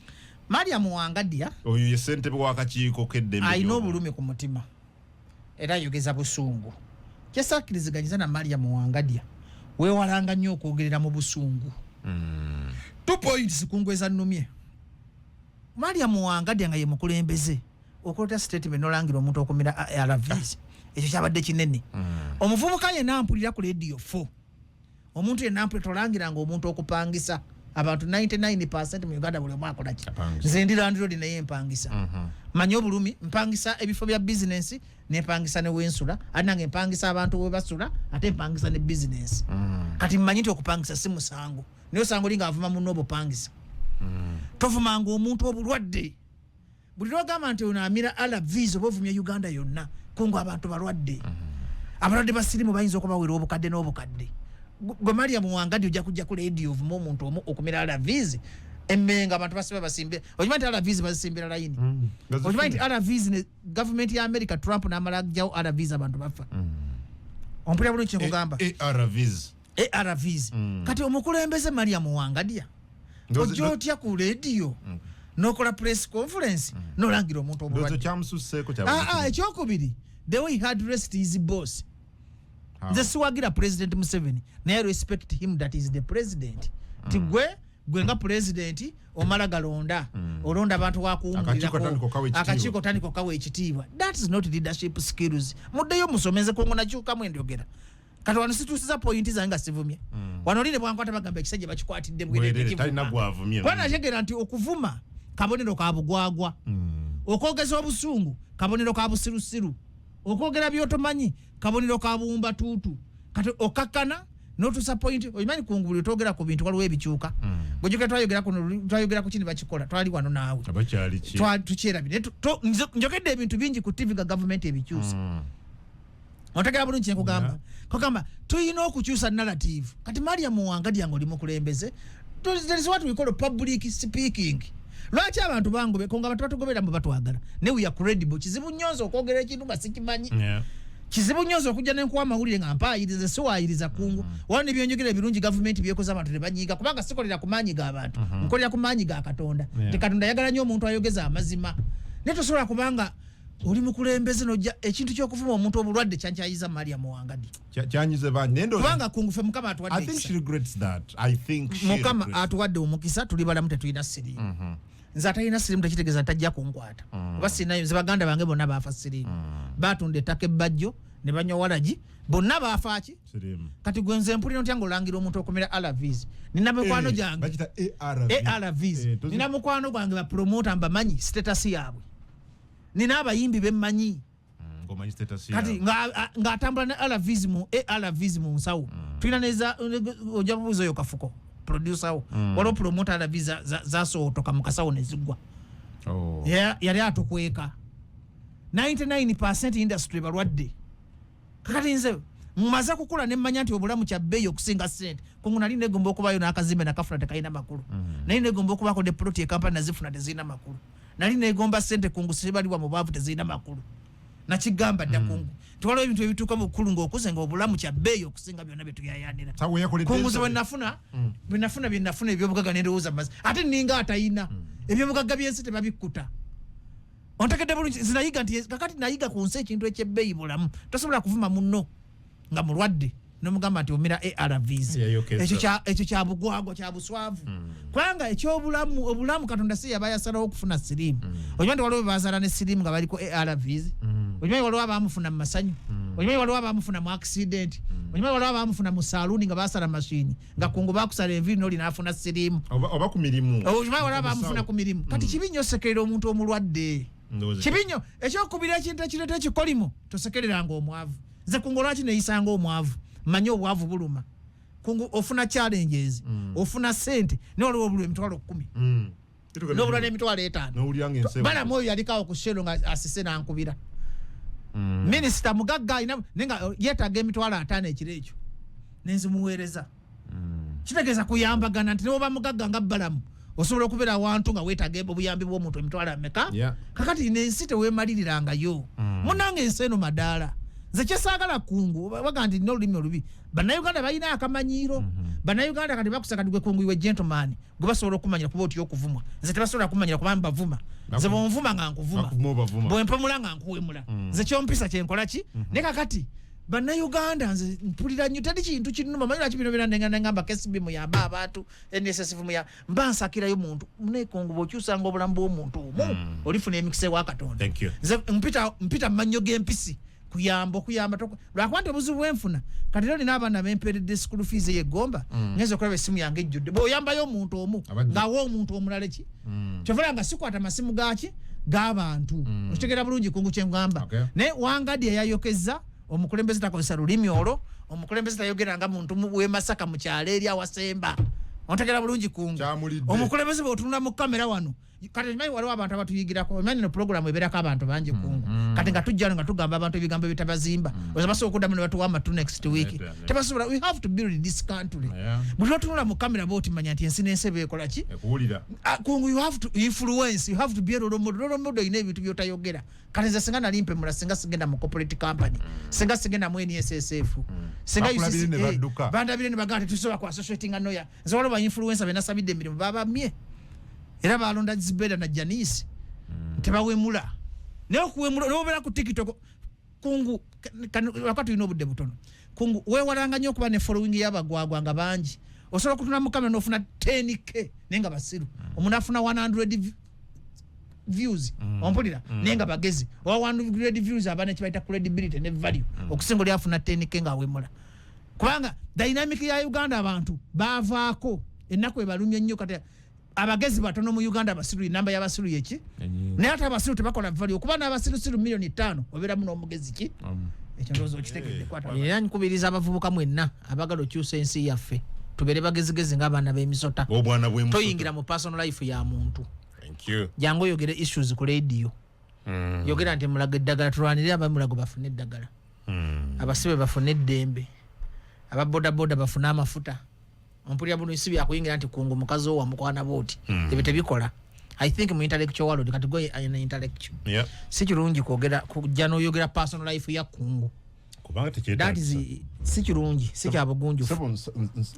Mariam Wangadya oyo ye ssentebe w'akakiiko k'eddembe. Alina obulumi ku mutima era ayogeza busungu. Kyesakiriziganyiza na Mariam Wangadya, weewalanga nnyo okwogerera mu busungu. 2 points kungweza nnumye Mariam Wangadya nga ye mukulembeze, okulota statement nolangira omuntu okumira ARVs, ekyo kyabadde kinene. Omuvubuka yenna mpulira ku Radio 4, omuntu yenna mpulira, tolangiranga omuntu okupangisa. Abantu 99 mu Uganda buli omu akola ki? Nze ndi landlord naye mpangisa. Manyi obulumi. Mpangisa ebifo bya bizinensi, nempangisa newensula, ate nange mpangisa abantu webasula, ate mpangisa ne bizinensi. Kati mmanyi nti okupangisa si musango, naye osanga oli ngaavuma munno obupangisa. Tovumanga omuntu obulwadde. Buli lwogamba nti ono amira ARVs, oba ovumya Uganda yonna. Kungu abantu balwadde, abalwadde basirimu bayinza okubawera obukadde n'obukadde. Gwe Maria Muwangadi ojja kujja ku radio ovuma omuntu omu okumira ARVs. Emmenga abantu basiba basimbe, okimanyi nti ARVs bazisimbira layini? Okimanyi nti ARVs ne gavumenti ya America, Trump n'amala ajjawo ARVs, abantu bafa? Ompulira bulungi kyekugamba? ARVs. ARVs. Kati omukulembeze Maria Muwangadya, ojja otya ku radio n'okola press conference n'olangira omuntu obulwadde? Kyamususseeko. Ekyokubiri, the way he addressed his boss. Nze siwagira President Museveni, naye respect him that is the president. Ti gwe nga president omala galonda, olonda abantu Akakiiko tandika okawa ekitiibwa. Akakiiko tandika okawa ekitiibwa. That is not leadership skills. Muddeyo musomeze kongo nakyukamu endyogera. Kati wano situusiza point zange nga sivumye. Wano oli ne bwankwata bagamba ekisajja bakikwatidde bwerere, bwerere. Talina gwavumye. Kuba nategeera nti okuvuma kabonero ka bugwagwa, okwogeza obusungu kabonero ka busirusiru, okwogera byotomanyi kabonero ka buwumbatuutu. Kati okakkana notusa point. Okimanyi kungu buli otwogera ku bintu waliwo ebikyuka. Bwejjuka twayogera kuno, twayogera ku kini bakikola, twali wano naawe. Abakyali ki? Tukyerabire. Njogedde ebintu bingi ku TV nga gavumenti ebikyusa. Otegera bulungi kyenkugamba? Kugamba tulina okukyusa narrative. Kati Maria Muwangadya nga oli mukulembeze, there is what we call public speaking. Lwaki abantu bangobe konga? Abantu batugobera mbu batwagala, ne we are credible. Kizibu nnyo nze okwogera ekintu nga sikimanyi. Kizibu nnyo nze okujja nenkuwa amawulire nga mpaayiriza, siwaayiriza kungu. Waliwo nebyenjogera ebirungi gavumenti byekoze, abantu ne banyiiga, kubanga sikolera ku maanyi g'abantu, nkolera ku maanyi ga Katonda. Nti Katonda ayagala nnyo omuntu ayogeza amazima, naye tosobola kubanga oli mukulembeze nojja ekintu ky'okuvuma omuntu obulwadde. Kyankyayiza Maria Muwangadi. Kyanyize bangi naye ndowooza Kubanga kungu fe Mukama atuwadde I think ekisa. she regrets that. I think she Mukama regrets. atuwadde omukisa, tuli balamu, tetulina siriimu. Nze atalina siriimu tekitegeeza ntajja kunkwata oba sirinayo. Nze baganda bange bonna baafa siriimu, batunda ettaka ebbajjo ne banywa walagi, bonna baafa ki? Siriimu. Kati gwe nze mpulira ntya ngaolangira omuntu okumira ARVs? Nina mikwano gyange. Bakita ARV. ARVs. Nina mukwano gwange, bapromota mbamanyi status yaabwe, nina abayimbi bemmanyi. Ng'omanyi status Kati yaabwe. ng'atambula ne ARVs mu ARVs mu nsawo. Tulina neza ojja bubuuza oyo Kafuko producer wo. Waliwo promoter ARVs zasootoka mu kasawo ne ziggwa. Oh. Yali atukweka 99 industry balwadde. Kakati nze mumaze kukula nemmanya nti obulamu kyabbeeyi okusinga ssente. Kungu nali negomba okubayo n'akazimbe, nakafuna, tekalina makulu. Nali negomba okubaako ne plot ekampani, nazifuna, tezirina makulu. Nali negomba ssente kungu, sibaliwa mu baavu, tezirina makulu. Nakigamba dda kungu tiwaliwo ebintu ebituuka mu bukulu ng'okuze nga obulamu kyabbeeyi okusinga byonna bye tuyayanira. Sawa yakoledde Kunguzi ensobi. Bwe nafuna bye nafuna ebyobugagga, nendowooza mazi ate ninga atayina ebyobugagga byensi tebabikkuta. Ontegedde bulungi? Nze nayiga nti kakati nayiga ku nsi ekintu ekyebbeeyi bulamu. Tosobola kuvuma munno nga mulwadde nomugamba nti omira ARVs. Yayokeza. Ekyo kya bugwagwa, kya buswavu, kubanga ekyobulamu, obulamu Katonda si yaba yasalawo okufuna siriimu. Okimanyi nti waliwo bebazaala ne siriimu nga baliko ARVs? Okimanyi waliwo abamufuna mu masanyu? Okimanyi waliwo abamufuna mu accident? Okimanyi waliwo abamufuna mu saluuni nga basala mashini, nga kungu bakusala enviiri noli n'afuna siriimu? Oba ku mirimu. Okimanyi waliwo abamufuna ku mirimu? Kati kibi nnyo osekerera omuntu omulwadde. Ndowooza. Kibi nnyo. Ekyokubiri, ekintu ekireeta ekikolimo, tosekereranga omwavu. Nze kungu lwaki neyisanga omwavu? Manye obwavu buluma. Kungu ofuna challenges, ofuna sente, naye waliwo obulwa 10,000, n'obulwa n'50,000. N'owulira ng'ensi Balamu oyo yalikawo ku Shell nga asise n'ankubira. Minisita mugagga alina, naye nga yeetaaga 50,000 ekiro ekyo, nenzimuweereza. Kitegeeza kuyambagana, nti newoba mugagga nga Balamu, osobola okubeera awantu nga weetaaga obuyambi bw'omuntu emitwalo ameka. Kakati nensi teweemalirirrangayo. Munange, ensi eno madaala. Nze kyesaagala kungu baga nti nina olulimi olubi. Bannayuganda balina akamanyiiro. Bannayuganda kati bakusa kati gwe kungu, iwe gentleman, gwe basobola okumanyira kuba otya okuvumwa. Nze tebasobola kumanyira kuba mbavuma. Nze bwonvuma nga nkuvuma. Bakuvuma obavuma. Bwempemula nga nkuwemula. Nze kyompisa kyenkola ki. Naye kakati Bannayuganda, nze mpulira nnyo, teri kintu kinuma. Manyi lwaki bino byonna nengamba KCB muyambe abantu, NSSF muya mba nsakirayo muntu munekungu. Bw'okyusanga obulamu bw'omuntu omu, olifuna emikisa ewa Katonda. Thank you. Nze mpita mu mannyo g'empisi kuyamba, okuyamba lwakuba nti obuzibu bwenfuna kati era olina abaana bempeeredde school fees ey'eggomba, ngenza okulaba essimu yange ejjudde. Bw'oyambayo omuntu omu, ng'awa omuntu omulala ki. Kyovula nga sikwata masimu gaki g'abantu. Okitegeera bulungi kungu kyengamba? Okay. Naye Wangadi eyayokeza omukulembeze takozesa lulimi olwo. Omukulembeze tayogera nga muntu w'e Masaka mu kyalo eri awasemba. Ontegera bulungi kungu? Kyamulidde. Omukulembeze bw'otunula mu kamera wano kati, omanyi waliwo abantu abatuyigirako. Omanyi no program ebeerako abantu bangi kungu. Kati nga tujja wano nga tugamba abantu ebigambo ebitabazimba, oza basobola okuddamu ne batuwa amatu next week. Nedda, nedda. Tebasobola. We have to build this country. Buli lwotunula mu kamera bw'otimanya nti ensi n'ensi ebeekola ki. Ekuwulira. Ah, kungu, you have to influence, you have to be a role model. Role model ina ebintu byotayogera. Kati nze singa nali mpemula, singa sigenda mu corporate company, singa sigenda mu NSSF, singa Bakulabire UCC ne badduka. Bandabire ne bagamba tetusobola ku associatinga noya. Nze waliwo ba influencer benasabidde emirimu babamye, era balonda Zibeda na Janice. Tebawemula, naye okuwemula nobeera ku TikTok kungu lwaka tulina obudde butono. Kungu, weewalanga nnyo okuba ne following y'abagwagwa nga bangi. Osobola okutuna mu kamera n'ofuna 10K naye nga basiru. Omuntu afuna 100 views, ompulira, naye nga bagezi. Owa 100 views aba nekibaita credibility ne value okusinga oli afuna 10K nga awemula, kubanga dynamic ya Uganda abantu bavaako ennaku ebalumye nnyo. Kati abagezi batono mu Uganda, abasiru, enamba y'abasiru yeki, naye ate abasiru tebakola value. Okuba n'abasirusiru 5 million, obeeramu n'omugezi ki. Ekyo ndowooza okitegedde. Kwata. Era nkubiriza abavubuka mwenna abagala okyusa ensi yaffe, tubeere bagezigezi ng'abaana b'emisota. Obwana bw'emusota. Toyingira mu personal life ya muntu. Thank you. Jangu oyogere issues ku radio. Yogera nti Mulago eddagala, tulwanire abamulago bafune eddagala, abasibe bafune eddembe, ababodaboda bafune amafuta. Ompulira buno? Si byakuyingira nti kungu mukazi wo wamukwana booti. Ebyo tebikola. I think mu intellectual world kati go an intellectual, si kirungi kwogera kujja n'oyogera personal life ya kungu. Kubanga That tekyetaagisa. is si kirungi, si kya bugunjufu. Sebo,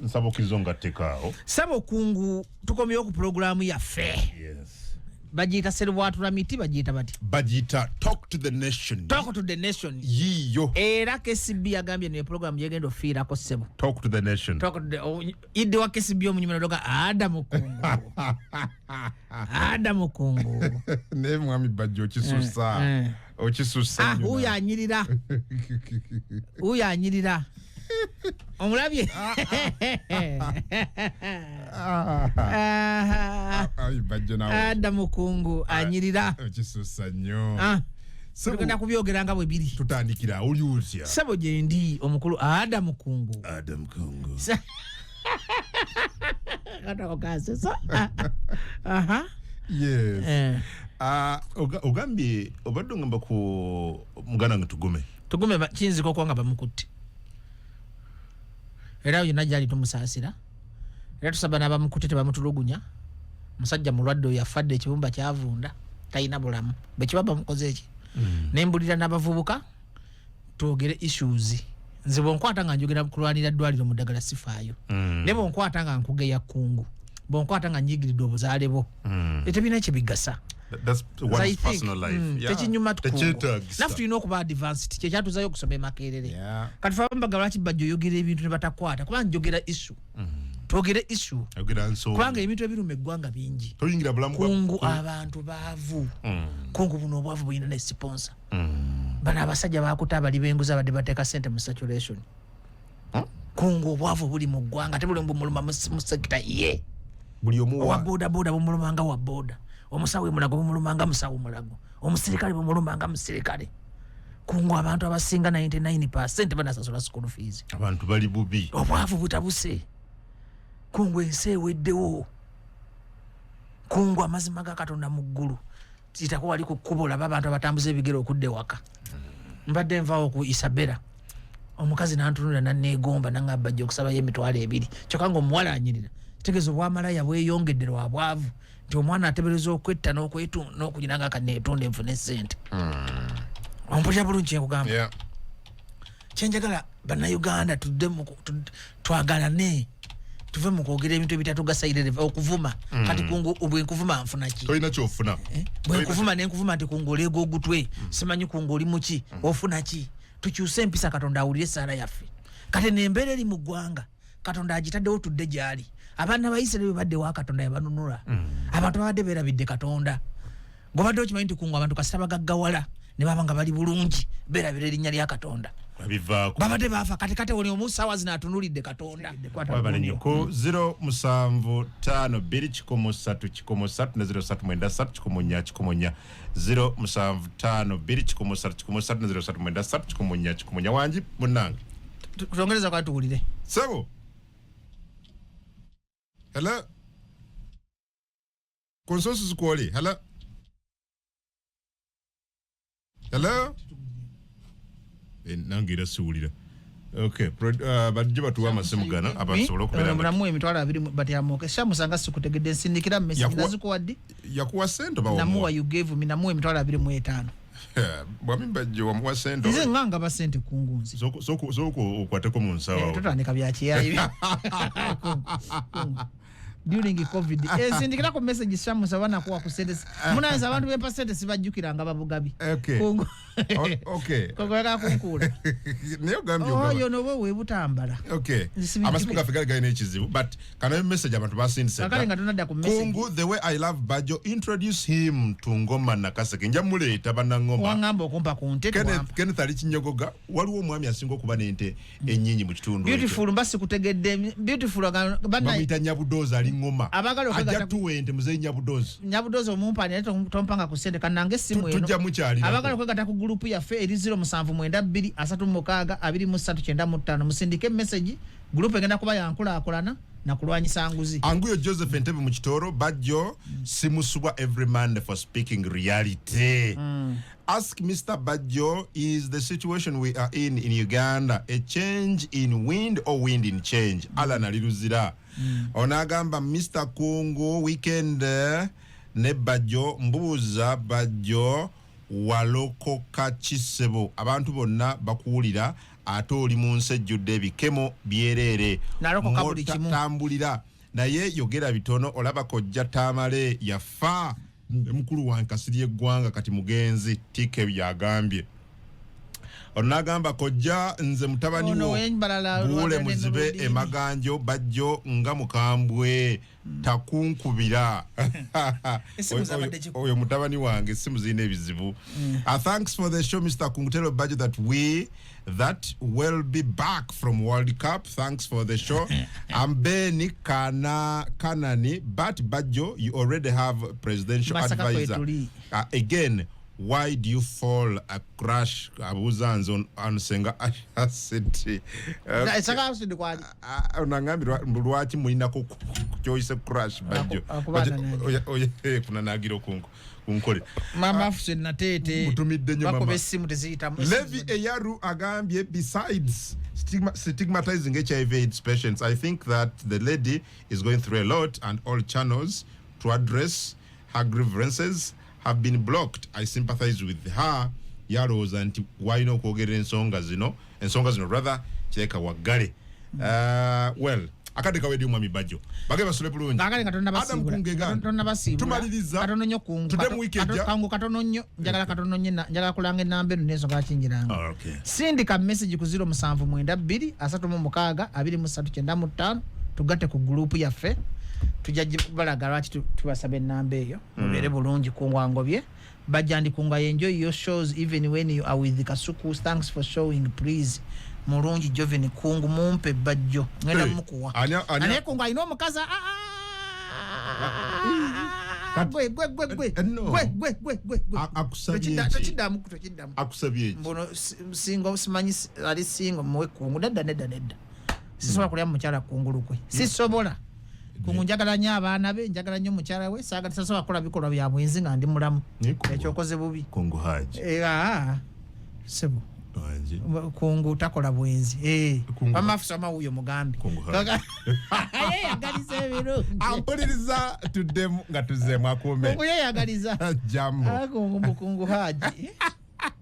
nsaba okkiriza ongattekaawo. Sabo kungu, tukomyewo ku pulogulaamu yaffe. Yes. Bagiyita serwatula miti, bagiyita bati? Bagiyita Talk to the Nation. Talk to the Nation. Yiiyo. Era KCB yagambye ne program yegenda ofiirako, ssebo. Talk to the Nation. Talk to the oh, idde wa KCB omunyumira doga Adamu Kungu, Adamu Kungu. Naye mwami Bajjo, okisusa. Okisusa Ah, nnyo. huyo anyirira, huyo anyirira, omulabye? Ah, Ah, ai, Bajjo nawe Adamu Kungu anyirira. Okisusa nnyo. Ah, Sebo, tugenda kubyogera nga bwe biri. Tutandikira oli otya? Sebo, gyendi omukulu Adamu Kungu. Adam Kungu. Katako kasesa. Aha. Yes. Eh. Ah, ogambye obadde ogamba ku muganda nga Tugume. Tugume kiyinzika okuba nga bamukutte, era yonna gyali tumusaasira, era tusaba n'abamukutte tebamutulugunya. Musajja mulwadde oyo, afadde ekibumba kyavunda, talina bulamu bwekiba bamukoze eki. Nembulira n'abavubuka twogere issues. Nze bwonkwata nga njogera kulwanira ddwaliro mu ddagala, sifaayo. Naye bwonkwata nga nkugeya kungu, bwonkwata nga nyigiridde obuzaale bwo, etebirina kyebigasa. That's As I one's think, personal life. Tekinyuma tukungu. Tekyetaagisa. Naffe tulina okuba advanced, kyekyatuzayo okusoma emakerere. Kati fe abamu bagamba, lwaki bajja oyogera ebintu ne batakwata? Kubanga njogera issue, twogere issue. Ayogera nsonga. Kubanga ebintu ebiruma eggwanga bingi. Toyingira bulamu bwa- Kungu, abantu baavu. Kungu, buno obwavu bulina ne sponsor. Bano abasajja bakuta abali b'enguzi abadde bateeka sente mu circulation. Kungu, obwavu buli mu ggwanga, ate buli bumuluma mu sector ye. Buli omu. Owa boda boda bumulumanga wa boda, omusawo emulago bumulumanga musawo mulago, omusirikale bumulumanga musirikale. Kungu, abantu abasinga 99% banasasula school fees. Abantu bali bubi. Obwavu butabuse. Kungu, ensi eweddewo. Kungu, amazima ga Katonda mu ggulu, kitako wali ku kkubo olaba abantu abatambuza ebigere okudda ewaka. Mbadde nvaawo ku Isabera, omukazi nantunula naneegomba, naŋŋamba jja okusabayo 20,000, kyokka nga omuwala anyirira. Kitegeeza obwamalaya bweyongedde lwa bwavu, nti omwana atebereza okwetta n'okugira nga kaneetunda enfune sente. Ompulira bulungi kyenkugamba? Yeah. Kyenjagala bannayuganda tudde twagalane, tuve mu kwogera ebintu ebitatugasa, irrelevant, okuvuma. Kati kungu, bwenkuvuma nfuna ki? Tolina kyofuna. Eh? Bwenkuvuma nenkuvuma nti kungu oleega ogutwe, simanyi kungu oli muki, ofuna ki? Tukyuse empisa, Katonda awulire esaala yaffe. Kati nembeera eri mu ggwanga, Katonda agitaddewo, tudde gyali. Abaana ba Isiraeri bwe badde wa Katonda, yabanunula. Abantu babadde beerabidde Katonda. Gobadde okimanyi nti kungu, abantu kasita bagaggawala ne baba nga bali bulungi, beerabira erinnya lya Katonda? Babivaako. Babadde baafa. Kati kati oli omusaawa zino atunulidde Katonda. Webale nnyo. Ku 0752 103 103 ne 0393 104 104, 0752 103 103 ne 0393 104 104. Wangi munnange. Twongereza kwa tuwulire. Sebo, hello, consensus kwoli. Hello, hello. Nange era siwulira. Okay, bajje batuwa amasimu gano abasobole okubeera nga Mulamu 20,000 batyamuke samusanga sikutegedde, nsindikira message. Nazikuwa ddi? Yakuwa sente oba Namuwa. wamuwa? You gave me, namuwa 25,000. Bwami Bajjo, wamuwa sente? Nze nganga ba sente kungunzi. Sooka okwateko mu nsawo awo. Tutandika byakiyayi during COVID. Nsindikira ku message samusa, banakuwa ku sente. Munanze abantu bempa sente sibajjukiranga babugabi. Kungu. Kungu yagala kunkuula. Naye ogambye ogaba. Oyo noba webutambala. Okay. Nsi Amasimu gaffe gali galina ekizibu, but kanayo message abantu basindise. Kakale nga tonadda ku message. Kungu, the way I love Bajo, introduce him to Ngoma Nakaseke. Nja muleeta bannangoma. Waŋŋamba okumpa ku nte, Kenneth, tewampa. Kenneth ali Kinyogoga, waliwo omwami asinga okuba n'ente ennyingi mu kitundu ekyo. Beautiful, mba sikutegedde. Beautiful Bamuyita Nyabudozi, ali Ngoma. Abaagala Ajja tuwa ente, muzeeyi Nyabudozi. Nyabudozi omumpa naye tompanga ku ssente kanange essimu eno. Tujja mukyalirako. Abaagala okwegatta ku gurupu yaffe eri 079 36 23 95, musindike message. Gurupu egenda kuba yankulaakulana nakulwanyisa nguzi. Anguyo Joseph Entebe mu Kitoro, Bajjo simusubwa every Monday for speaking reality. Ask Mr. Bajjo, is the situation we are in Uganda a change in wind or wind in change? Alan aliruzira. Onagamba Mr. Kungu weekend ne Bajjo, mbuuza Bajjo, walokoka kisebo? Abantu bonna bakuwulira, ate oli mu nsi ejjudde ebikemo byereere. Nalokoka buli kimu. Tambulira naye yogera bitono. Olaba kojja Tamale yafa, mukulu wange Kasiri eggwanga kati mugenzi Tike yagambye. Ono n'agamba, kojja nze mutabani Ono wo w'Embalala, Buule Lwaganda muzibe Noludini. emaganjo. Bajjo nga mukambwe, takunkubira. Essimu zabadde Oyo mutabani wange, essimu zirina ebizibu. Thanks for the show, Mr. Kungutelo Bajo, that we that will be back from World Cup. Thanks for the show. I'm Benny Kana Kanani, but Bajo, you already have presidential Masaka advisor. kwetuli. Again, why do you fall a crash abuuza nze onsenga acid? Esanga acid kwali. Onangambye lwaki mulinako kyoyise crash Bajjo. Akubaana nange. Kunanagira kunkole. Mama afuse nateete. Mutumidde nnyo, bakuba mama. essimu teziyitamu. Levi Eyaru agambye, besides stigmatizing HIV AIDS patients, I think that the lady is going through a lot and all channels to address her grievances have been blocked. I sympathize with her. Yalowooza nti walina okwogera ensonga zino, ensonga zino rather kireka waggale. Well, Akadde kawedde, omwami Bajjo, bage basule bulungi. Kakale nga Adam Kungeganda. tonnabasiibula. Tumaliriza. Katono nnyo, Kungu. Tudde mu week ejja. Kangu katono nnyo, njagala katono nnyo, njagala kulanga enamba eno n'ensonga kinjiranga. Ah, okay. Sindika message ku 079 36 23 95, tugatte ku group yaffe. Tujja balaga lwaki tubasaba enamba eyo. Mubeere bulungi. Kungwangobye bajja ndi Kunga. Enjoy your shows even when you are with Kasuku. Thanks for showing. Please, mulungi Joven Kungu, mumpe Bajjo, ngenda Hey, mukuwa. Naye Naye Kungu alina omukazi, ah, ah, gwe gwe gwe gwe. No. Gwe gwe gwe gwe gwe. Akusabye ki? Tokiddamu, tokiddamu. Akusabye ki? Mbuno singo simanyi ali singo, muwe Kungu. Nedda, nedda, nedda, sisobola kulya mu mukyala Kungu lukwe, sisobola. Kungu njagala nnyo abaana be, njagala nnyo mukyala we, saagala, sisobola kukola bikolwa bya bwenzi nga ndi mulamu. Naye Kungu- Ekyokoze bubi. Kungu Haji. Eh, aa, sebo. Wangi. Kungu takola bwenzi. Eh, Kungu- wamafusa wuuyo mugambi. Kungu Haji. Yeyagaliza ebirungi. Ampuliriza, tuddemu nga tuzzeemu akuume. Kungu yeyagaliza. Jambo. Ah, Kungu, mbu Kungu Haji.